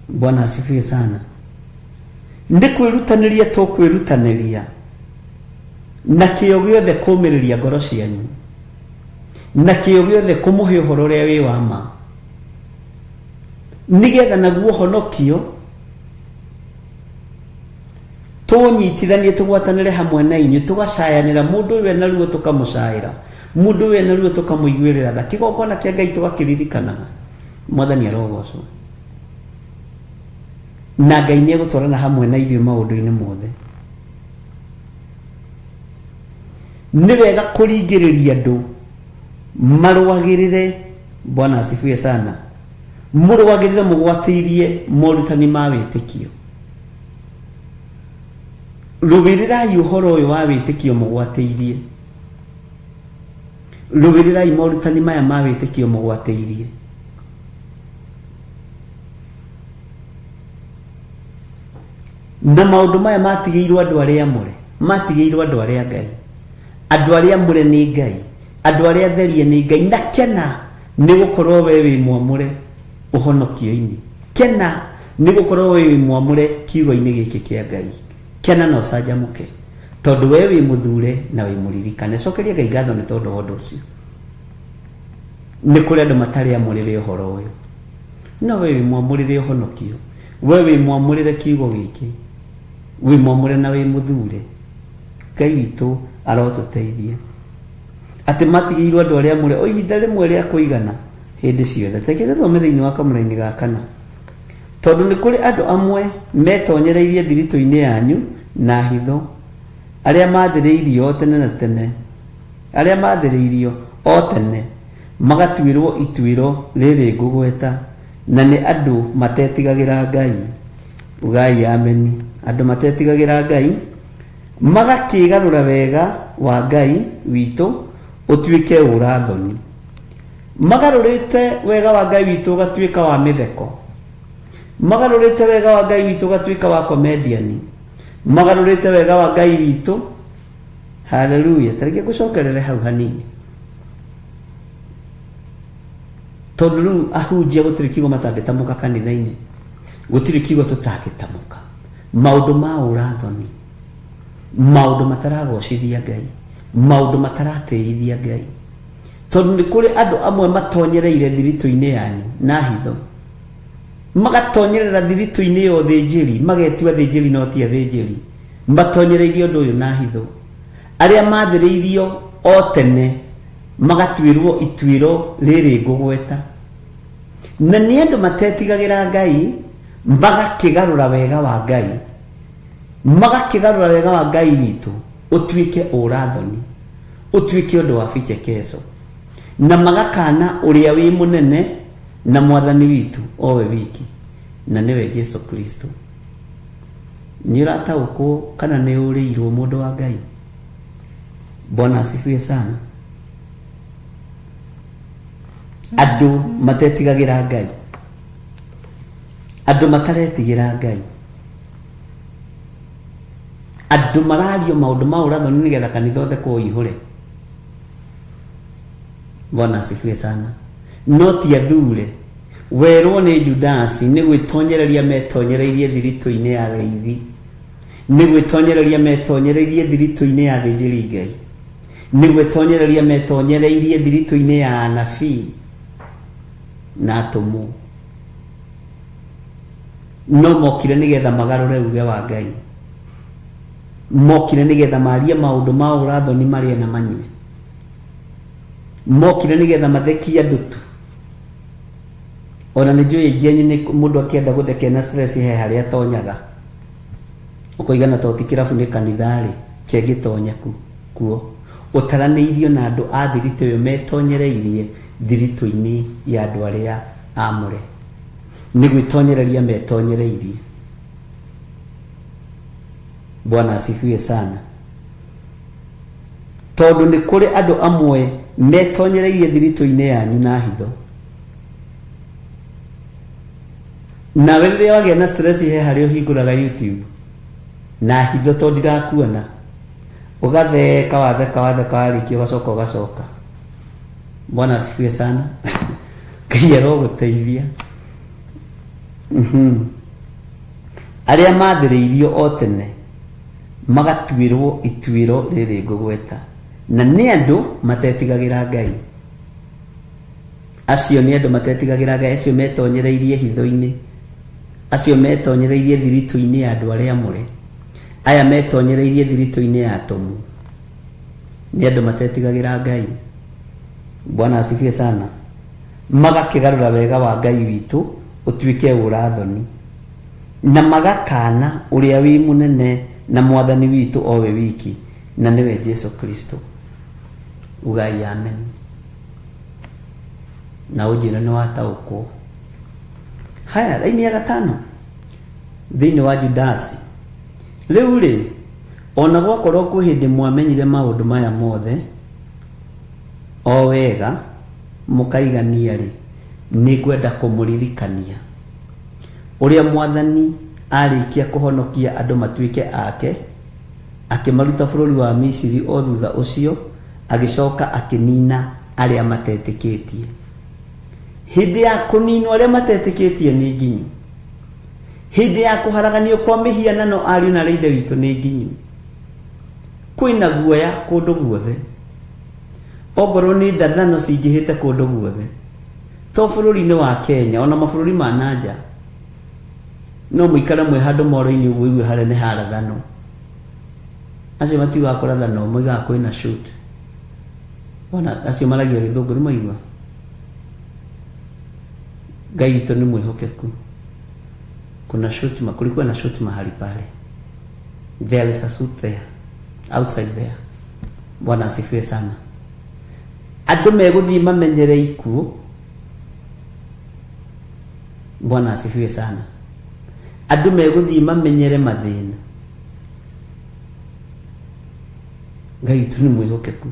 Bwana asifiwe sana. Nĩ kwĩrutanĩria tũkwĩrutanĩria na kĩyo gĩothe kũmĩrĩria ngoro cianyu, na kĩyo gĩothe kũmũhe ũhoro ũrĩa wĩ wa ma, nĩgetha naguo ũhonokio tũnyitithanie tũgwatanĩre hamwe na inyuĩ, tũgacayanĩra mũndũ ũyũ ena ruo tũkamũcaĩra, mũndũ ũyũ ena ruo tũkamũiguĩrĩra tha, kĩgongona kĩa Ngai tũgakĩririkanaga. Mwathani arogocwo. Na Ngai nĩ egũtwarana hamwe na ithuĩ maũndũ-inĩ mothe. Nĩ wega kũringĩrĩria andũ marũagĩrĩre, Bwana asifiwe sana, mũrũagĩrĩre mũgwatĩirie morutani ma wĩtĩkio. Rũĩrĩrai ũhoro ũyũ wa wĩtĩkio mũgwatĩirie. Rũĩrĩrai morutani maya ma wĩtĩkio mũgwatĩirie. Na maũndũ maya matigĩirwo andũ arĩa amũre, matigĩirwo andũ arĩa Ngai. Andũ arĩa amũre nĩ Ngai, andũ arĩa atherie nĩ Ngai. Na kena nĩ gũkorwo we wĩ mwamũre ũhonokio-inĩ. Kena nĩ gũkorwo we wĩ mwamũre kiugo-inĩ gĩkĩ kĩa Ngai. Kena na ũcanjamũke tondũ we wĩ mũthure na wĩ mũririkane. Cokeria Ngai ngatho nĩ tondũ wa ũndũ ũcio. Nĩ kũrĩ andũ matarĩ amũrĩre ũhoro ũyũ, no we wĩ mwamũrĩre ũhonokio, we wĩ mwamũrĩre kiugo gĩkĩ, wĩ mwamũre na wĩ mũthure. Ngai witũ arotũteithia atĩ matigĩirwo andũ arĩa amũre o ihinda rĩmwe rĩa kũigana hĩndĩ ciothe. Reke tũthome thĩinĩ wa kamũraini ga kana, tondũ nĩ kũrĩ andũ amwe metonyereirie thiritũ-inĩ yanyu na hitho, arĩa maathĩrĩirio o tene na tene, arĩa maathĩrĩirio o tene magatuĩrwo ituĩro rĩrĩ ngũgweta, na nĩ andũ matetigagĩra Ngai. Ugai ameni. Andũ matetigagĩra Ngai magakĩgarũra wega wa Ngai witũ ũtuĩke ũra-thoni. Magarũrĩte wega wa Ngai witũ ũgatuĩka wa mĩtheko. Magarũrĩte wega wa Ngai witũ ũgatuĩka wa komediani. Magarũrĩte wega wa Ngai witũ. Haleluya. Tareke ngũcokerere hau hanini, tondũ rĩu ahunjia gũtirĩ kiugo matangĩtamũka kanitha-inĩ, gũtirĩ kiugo tũtangĩtamũka. Maũndũ ma ũra-thoni, maũndũ mataragocithia Ngai, maũndũ mataratĩithia Ngai, tondũ nĩ kũrĩ andũ amwe matonyereire thiritũ-inĩ yanyu na hitho, magatonyerera thiritũ-inĩ ya ũthĩnjĩri, magetua athĩnjĩri no ti athĩnjĩri, matonyereirie ũndũ ũyũ na hitho, arĩa maathĩrĩirio o tene magatuĩrwo ituĩro rĩrĩ ngũgweta, na nĩ andũ matetigagĩra Ngai, magakĩgarũra wega wa Ngai, magakĩgarũra wega wa Ngai witũ ũtuĩke ũra-thoni, ũtuĩke ũndũ wa vichekesho, na magakana ũrĩa wĩ mũnene Na Mwathani witũ o we wiki, na nĩwe Jesu Kristo. Nĩ ũrataũkwo kana nĩ ũrĩirwo mũndũ wa Ngai? Bwana asifiwe sana. Andũ matetigagĩra Ngai, andũ mataretigĩra Ngai, andũ marario maũndũ ma ũrathoni nĩgetha kanitha ũthekwo ũihũre. Bwana asifiwe sana. No ti athure werwo nĩ Judasi nĩ gwĩtonyereria metonyereirie thiritũ-inĩ ya arĩithi, nĩ gwĩtonyereria metonyereirie thiritũ-inĩ ya athĩnjĩri Ngai, nĩ gwĩtonyereria metonyereirie thiritũ-inĩ ya anabii na atũmwo. No mokire nĩgetha magarũre uge wa Ngai, mokire nĩgetha marie maũndũ ma ũrathoni marĩe na manyue, mokire nĩgetha mathekie andũ tu. Ona nĩ njũĩ aingĩ anyu nĩ mũndũ akĩenda gũthekia na stress he harĩa atonyaga, ũkoiga na to ti kĩrabu nĩ kanitha rĩ, kĩangĩtonya kuo. Ũtaranĩirio na andũ a thiritũ ĩyo metonyereirie thiritũ-inĩ ya andũ arĩa amũre, nĩ gwĩtonyereria metonyereirie. Bwana asifiwe sana. Tondũ nĩ kũrĩ andũ amwe metonyereirie thiritũ-inĩ yanyu na hitho. Nawe rĩrĩa wagĩa na stress he harĩa ũhingũraga YouTube na hitho tondũ ndirakuona, ũgatheka watheka watheka warĩkia ũgacoka ũgacoka. Bwana asifiwe sana. Ngai arogũteithia. Arĩa mathĩrĩirio o tene magatuĩrwo ituĩro rĩrĩ ngũgweta, na nĩ andũ matetigagĩra Ngai. Acio nĩ andũ matetigagĩra Ngai, acio metonyereirie hitho-inĩ, acio metonyereirie thiritũ-inĩ ya andũ arĩa amũre, aya metonyereirie thiritũ-inĩ ya atũmwo, nĩ andũ matetigagĩra Ngai. Bwana asifiwe sana. Magakĩgarũra wega wa Ngai witũ ũtuĩke ũrathoni, na magakana ũrĩa wĩ mũnene na Mwathani witũ o we wiki, na nĩwe Jesu Kristo. Ugai amen. Na ũnjĩre nĩ wataũkwo. Haya, raini ya gatano thĩinĩ wa Judasi. Rĩu rĩ, ona gwakorwo kwĩ hĩndĩ mwamenyire maũndũ maya mothe o wega mũkaigania rĩ, nĩ ngwenda kũmũririkania ũrĩa Mwathani arĩkia kũhonokia andũ matuĩke ake, akĩmaruta bũrũri wa Misiri, o thutha ũcio agĩcoka akĩnina arĩa matetĩkĩtie. Hĩndĩ ya kũninwo arĩa matetĩkĩtie nĩ nginyu. Hĩndĩ ya kũharaganio kwa mĩhianano ariũ na ithe witũ nĩ nginyu. Kwĩna guoya kũndũ guothe. Ongorwo nĩ ndathano cingĩhĩte kũndũ guothe, to bũrũri-inĩ wa Kenya, ona mabũrũri ma nanja, no mũikare mwĩ handũ moro-inĩ ũguo ũigue harĩa nĩ harathano. Acio matiugaga kũrathano, moigaga kwĩna shoot. Ona acio maragia gĩthũngũ nĩ maigua. Ngai witũ nĩ mwĩhokeku. Kuna shoot, kulikuwa na shoot mahali pale. There is a shoot there, outside there. Bwana asifiwe sana. Andũ megũthiĩ mamenyere ikuũ. Bwana asifiwe sana. Andũ megũthiĩ mamenyere mathĩna. Ngai witũ nĩ mwĩhokeku.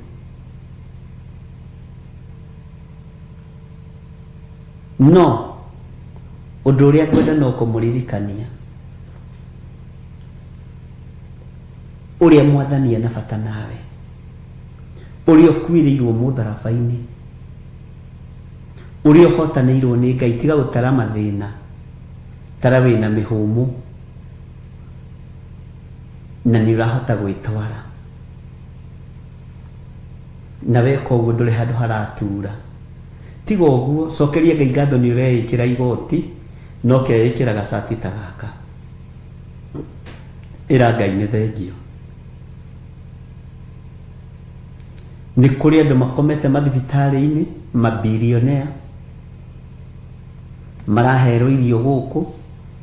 No ũndũ ũrĩa ngwenda no kũmũririkania ũrĩa Mwathani ena bata nawe, ũrĩa ũkuĩrĩirwo mũtharaba-inĩ, ũrĩa ũhotanĩirwo nĩ Ngai. Tiga gũtara mathĩna, tara wĩna mĩhũmũ na nĩ ũrahota gwĩtwara, na weka ũguo ndũrĩ handũ haratura. Tiga ũguo, cokeria Ngai ngatho nĩ ũreĩkĩra igoti na ũkeĩkĩra gacati ta gaka. Ĩra Ngai nĩ thengio. Nĩ kũrĩ andũ makomete mathibitarĩ-inĩ, mabilionea, maraherwo irio gũkũ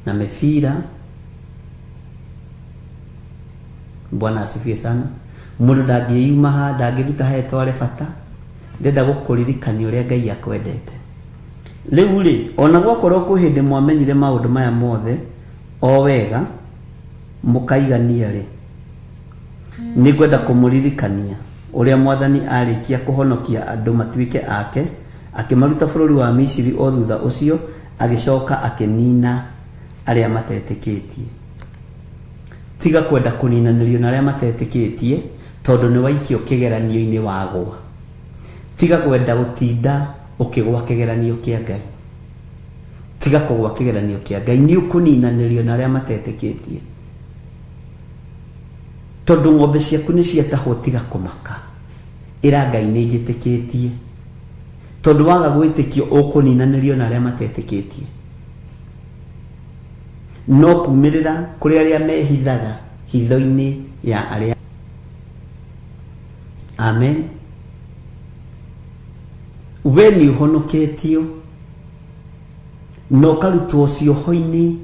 na mĩbira. Bwana asifiwe sana. Mũndũ ndangĩyuma ha, ndangĩruta ha etware bata. Ndĩrenda gũkũririkania ũrĩa Ngai akwendete. Rĩu rĩ, ona gwakorwo kwĩ hĩndĩ mwamenyire maũndũ maya mothe o wega mũkaigania rĩ, nĩngwenda kũmũririkania ũrĩa Mwathani aarĩkia kũhonokia andũ matuĩke ake, akĩmaruta bũrũri wa Misiri o thutha ũcio agĩcoka akĩnina arĩa matetĩkĩtie. Tiga kwenda kũninanĩrio na arĩa matetĩkĩtie, tondũ nĩwaikio kĩgeranio-inĩ wagwa. Tiga kwenda gũtinda ũkĩgwa kĩgeranio kĩa Ngai. Tiga kũgwa kĩgeranio kĩa Ngai, nĩ ũkũninanĩrio na arĩa matetĩkĩtie. Tondũ ng'ombe ciaku nĩ ciatahwo tiga kũmaka. Ĩra Ngai nĩ njĩtĩkĩtie. Tondũ waga gwĩtĩkio ũkũninanĩrio na arĩa matetĩkĩtie. No kumĩrĩra kũrĩ arĩa mehithaga hitho-inĩ ya arĩa. Amen. We nĩ ũhonoketio na ũkarutwo cioho-inĩ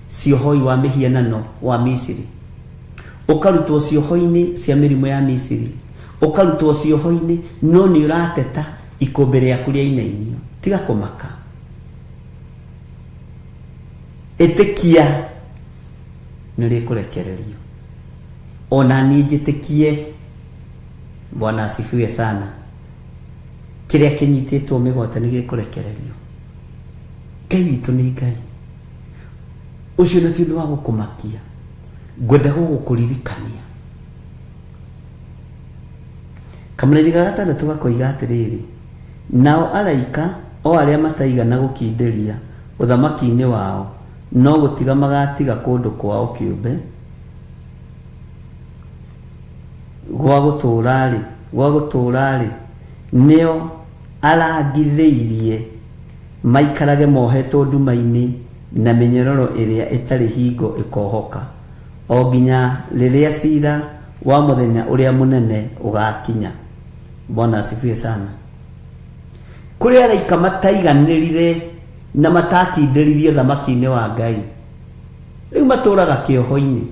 cia ũhoi wa mĩhianano wa Misiri, ũkarutwo cioho-inĩ cia mĩrimũ ya Misiri, ũkarutwo cioho-inĩ, no nĩ ũrateta ikũmbĩ rĩaku rĩainainio. Tiga kũmaka, ĩtĩkia nĩ rĩkũrekererio. Ona niĩ njĩtĩkie. Bwana asifiwe sana. Kĩrĩa kĩnyitĩtwo mĩgwate nĩ gĩkũrekererio. Ngai witũ nĩ Ngai. Ũcio na ti ũndũ wa gũkũmakia. Ngwenda gũgũkũririkania. Kamũraini ga gatandatũ gakoiga atĩrĩrĩ, nao araika o arĩa mataigana gũkindĩria ũthamaki-inĩ wao, no gũtiga magatiga kũndũ kwao kĩũmbe gwa gũtũũra-rĩ, gwa gũtũũra-rĩ, nĩo arangithĩirie maikarage mohetwo nduma-inĩ na mĩnyororo ĩrĩa ĩtarĩ hingo ĩkohoka, o nginya rĩrĩa cira wa mũthenya ũrĩa mũnene ũgakinya. Bwana asifiwe sana. Kũrĩ araika mataiganĩrire na matakindĩririe ũthamaki-inĩ wa Ngai, rĩu matũũraga kĩoho-inĩ.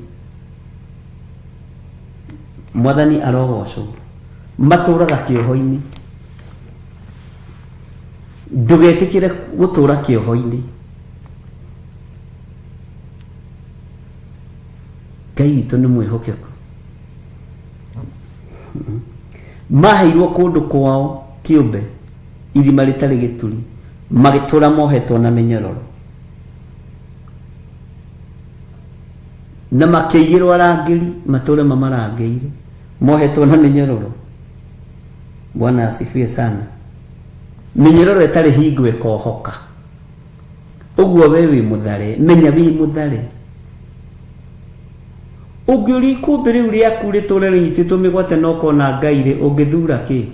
Mwathani arogocwo. Matũũraga kĩoho-inĩ. Ndũgetĩkĩre gũtũũra kĩoho-inĩ. Ngai witũ nĩ mwĩhokeku. Maheirwo kũndũ kwao kĩũmbe, irima rĩtarĩ gĩturi, magĩtũũra mohetwo na mĩnyororo. Na makĩigĩrwo arangĩri matũũre mamarangĩire, mohetwo na mĩnyororo. Bwana asifiwe sana. Mĩnyororo ĩtarĩ hingo ĩkohoka. Ũguo we wĩ mũthare, menya wĩ mũthare. Ũngĩũria ikũmbĩ rĩu rĩaku rĩtũre rĩnyitĩtwo mĩgwate na ũkona Ngai rĩ, ũngĩthura kĩ?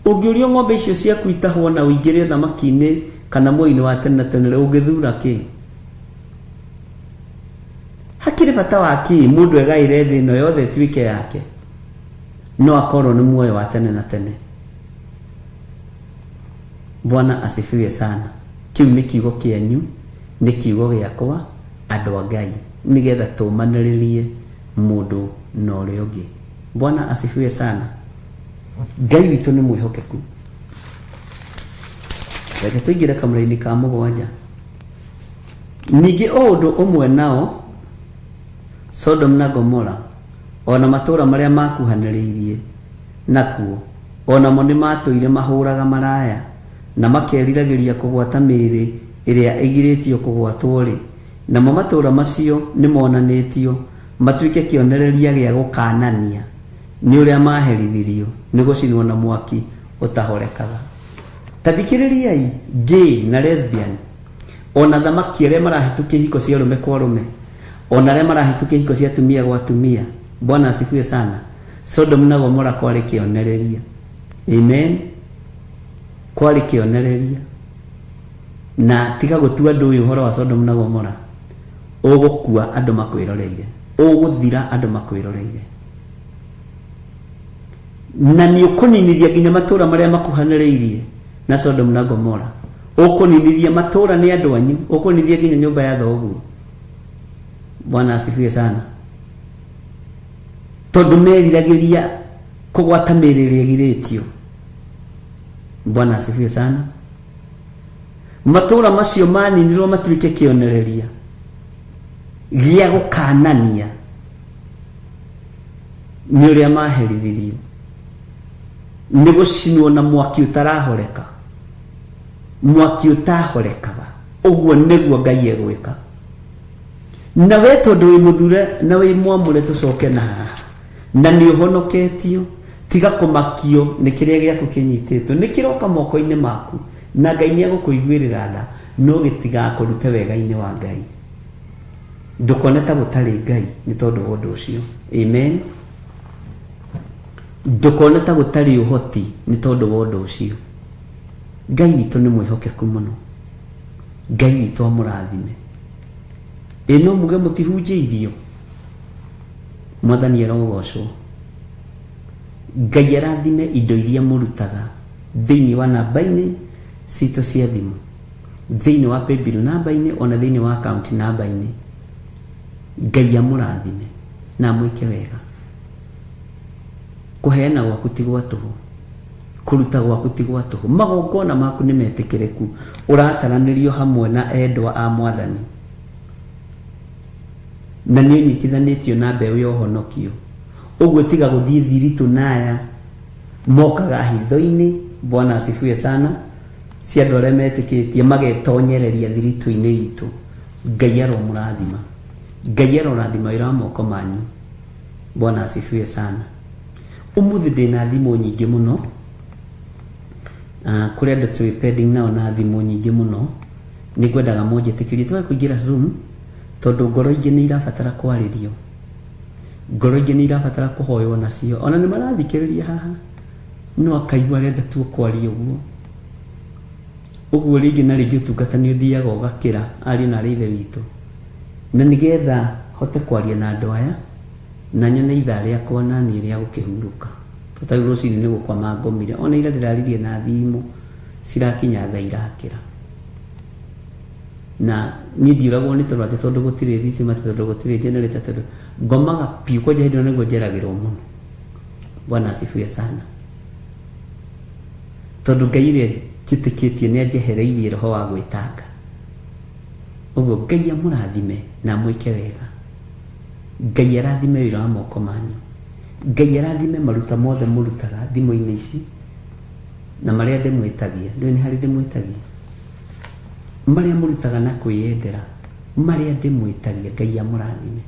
Ũngĩũrio ng'ombe icio ciaku itahwo na ũingĩre ũthamaki-inĩ kana muoyo-inĩ wa tene na tene-rĩ, ũngĩthura kĩ? Hakĩrĩ bata wa kĩ mũndũ egaĩre thĩ ĩno yothe ĩtuĩke yake, no akorwo nĩ muoyo wa tene na tene? Bwana asifiwe sana. Kĩu nĩ kiugo kĩanyu, nĩ kiugo gĩakwa, andũ a Ngai, nĩgetha tũmanĩrĩrie mũndũ na ũrĩa ũngĩ. Bwana asifiwe sana. Ngai witũ nĩ mwĩhokeku. Reke tũingĩre kamũra-inĩ ka mũgwanja. Ningĩ o ũndũ ũmwe nao Sodom na Gomora, o na matũũra marĩa maakuhanĩrĩirie nakuo, o namo nĩmaatũire mahũraga maraya, na makeriragĩria kũgwata mĩĩrĩ ĩrĩa ĩgirĩtio kũgwatwo-rĩ, namo matũũra macio nĩmonanĩtio matuĩke kĩonereria gĩa gũkaanania nĩ ũrĩa maaherithirio nĩ gũcinwo na mwaki ũtahorekaga. Ta thikĩrĩriai, gay na lesbian, o na thamaki arĩa marahĩtũkia ihiko cia arũme kwa arũme, o na arĩa marahĩtũkia ihiko cia atumia gwa atumia. Bwana asifiwe sana. Sodom na Gomora kwarĩ kĩonereria. Amen. Kwarĩ kĩonereria. Na tiga gũtua ndũĩ ũhoro wa Sodom na Gomora. Ũgũkua andũ makwĩroreire. Ũgũthira andũ makwĩroreire. Na nĩ ũkũninithia nginya matũũra marĩa makuhanĩrĩirie na Sodom na Gomora. Ũkũninithia matũũra nĩ andũ anyu. Ũkũninithia nginya nyũmba ya thoguo. Bwana asifiwe sana. Tondũ meriragĩria kũgwata mĩĩrĩ ĩrĩa ĩgirĩtio. Bwana asifiwe sana. Matũũra macio maninirwo matuĩke kĩonereria gĩa gũkanania nĩ ũrĩa maherithirio nĩ gũcinwo na mwaki ũtarahoreka, mwaki ũtahorekaga. Ũguo nĩguo Ngai egwĩka. Na we tondũ wĩ mũthure na wĩ mwamũre, tũcoke na haha na nĩ ũhonoketio, tiga kũmakio nĩ kĩrĩa gĩaku kĩnyitĩtwo, nĩ kĩroka moko-inĩ maku na Ngai nĩ egũkũiguĩrĩra tha, no gĩtigakũrute wega-inĩ wa Ngai. Ndũkone ta gũtarĩ Ngai nĩ tondũ wa ũndũ ũcio. Amen. Ndũkone ta gũtarĩ ũhoti nĩ tondũ wa ũndũ ũcio. Ngai witũ nĩ mwĩhokeku mũno. Ngai witũ amũrathime. Ĩ no muge mũtihunjĩirio? Mwathani arogocwo. Ngai arathime indo iria mũrutaga thĩinĩ wa namba-inĩ citũ cia thimũ, thĩinĩ wa paybill namba-inĩ, ona thĩinĩ wa account namba-inĩ. Ngai amũrathime na amwĩke wega. Kũheana gwaku ti gwa tũhũ, kũruta gwaku ti gwa tũhũ, magongona maku nĩ metĩkĩrĩku, ũrataranĩrio hamwe na endwa a Mwathani, na nĩ ũnyitithanĩtio na mbeũ ya ũhonokio. Ũguo tiga gũthiĩ thiritũ naya mokaga hitho-inĩ. Bwana asifiwe sana. Cia andũ arĩa metĩkĩtie magetonyereria thiritũ-inĩ itũ. Ngai aromũrathima, Ngai arorathima wĩra wa moko manyu. Bwana asifiwe sana. Ũmũthĩ ndĩna thimũ nyingĩ mũno. Kũrĩ andũ twĩ pending nao na thimũ nyingĩ mũno. Nĩ ngwendaga mũnjĩtĩkĩrie twage kũingĩra Zoom, tondũ ngoro ingĩ nĩ irabatara kwarĩrio, ngoro ingĩ nĩ irabatara kũhoywo nacio. Ona nĩ marathikĩrĩria haha, no akaigua arenda tu kwaria ũguo ũguo. Rĩngĩ na rĩngĩ ũtungata nĩ ũthiaga ũgakĩra, ariũ na arĩ ithe witũ, na nĩgetha hote kwaria na andũ aya na nyone ithaa rĩakwa na niĩ rĩa gũkĩhurũka. Tondũ rĩu rũcinĩ nĩ gũkoma ngomire, ona ira ndĩraririe na thimũ cirakinya thaa irakĩra, na niĩ ndiũragwo nĩ tondũ atĩ tondũ gũtirĩ thitima, atĩ tondũ gũtirĩ generator, tondũ ngomaga biũ kwanja hĩndĩ ĩyo nĩguo njeragĩrwo mũno. Bwana asifiwe sana. Tondũ Ngai ũrĩa njĩtĩkĩtie nĩ anjehereirie roho wa gwĩtanga. Ũguo Ngai amũrathime na amwĩke wega. Ngai arathime wĩra wa moko manyu. Ngai arathime maruta mothe mũrutaga thimũ-inĩ ici na marĩa ndĩmwĩtagia. Ndũĩ nĩ harĩ ndĩmwĩtagia? Marĩa mũrutaga na kwĩyendera, marĩa ndĩmwĩtagia, Ngai amũrathime.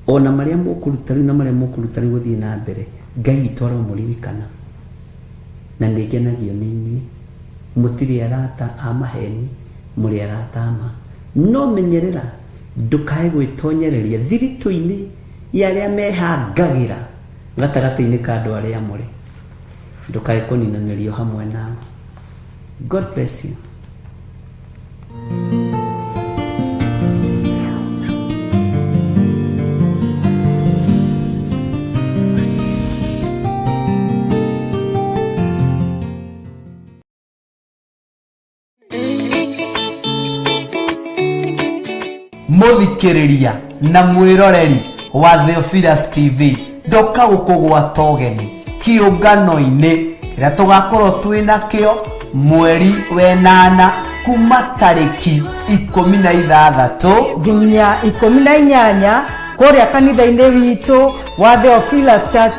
Ona marĩa mũkũruta rĩu na marĩa mũkũruta rĩu gũthiĩ na mbere, Ngai witũ aromũririkana. Na nĩ ngenagio nĩ inyuĩ. Mũtirĩ arata a maheni, mũrĩ arata a ma. No menyerera ndũkae gwĩtonyereria thiritũ-inĩ ya arĩa mehangagĩra gatagatĩ-inĩ ka andũ arĩa amũre. Ndũkae kũninanĩrio hamwe nao. God bless you. Mũthikĩrĩria na mwĩroreri wa Theophilus TV, ndoka gũkũgwata ũgeni kĩũngano-inĩ kĩrĩa tũgakorwo twĩ nakĩo mweri wenana kuma tarĩki 16 nginya 18 kũrĩa kanitha-inĩ witũ wa Theophilus Church.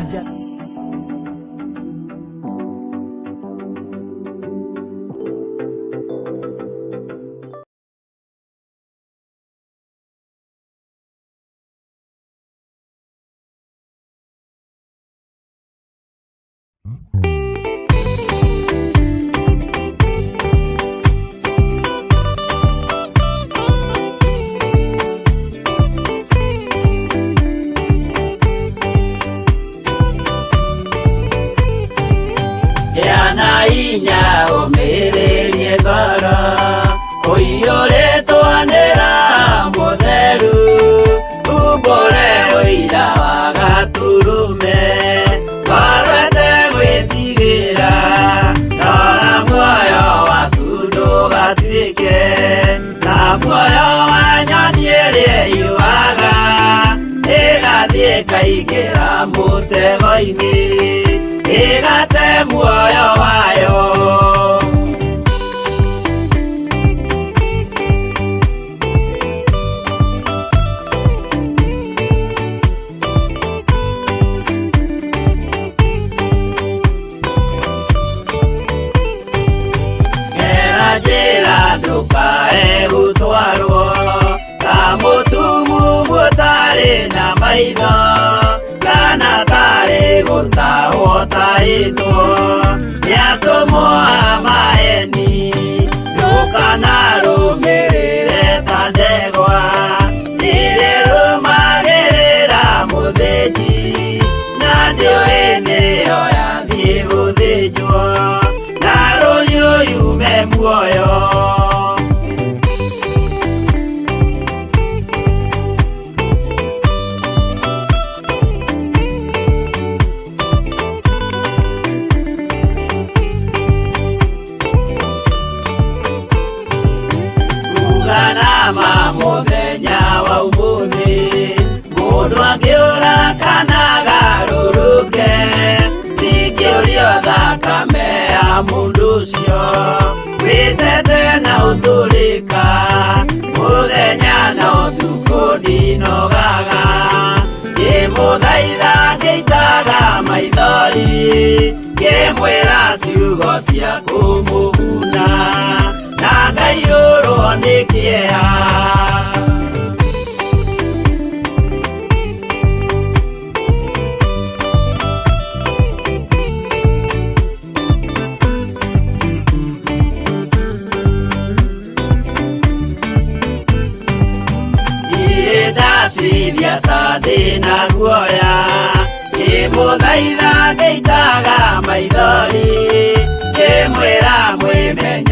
Gĩa na hinya ũmĩrĩrie ngoro ũiyũrĩtwo nĩ Roho Mũtheru, umbũre ũira wa Gatũrũme, ngoro ĩtegwĩtigĩra. Rora muoyo waku ndũgatuĩke ta muoyo wa nyoni ĩrĩa ĩyũaga ĩgathiĩ ĩkaingĩra mũtego-inĩ, ĩgate muoyo wayo. Nĩaĩtwo nĩatũmwo a maeni ndũkanarũmĩrĩre ta ndegwa nĩrĩrũmagĩrĩra mũthĩnji na ndĩũĩ nĩyo yathiĩ gũthĩnjwo na rũhiũ yume muoyo. Uganama mũthenya wa ũmũthĩ mũndũ angĩũra kana agarũrũke ndingĩũrio thakame ya mũndũ ũcio wĩtete na ũtũrĩka mũthenya na ũtukũ ndinogaga ngĩmũthaitha ngĩitaga maithori ngĩmwĩra ciugo cia kũmũguna na ngaiyũrwo nĩ kĩeha. Niĩ ndatithia ta ndĩna guoya ngĩmũthaitha ngĩitaga maithori ngĩmwĩra mwĩmenye.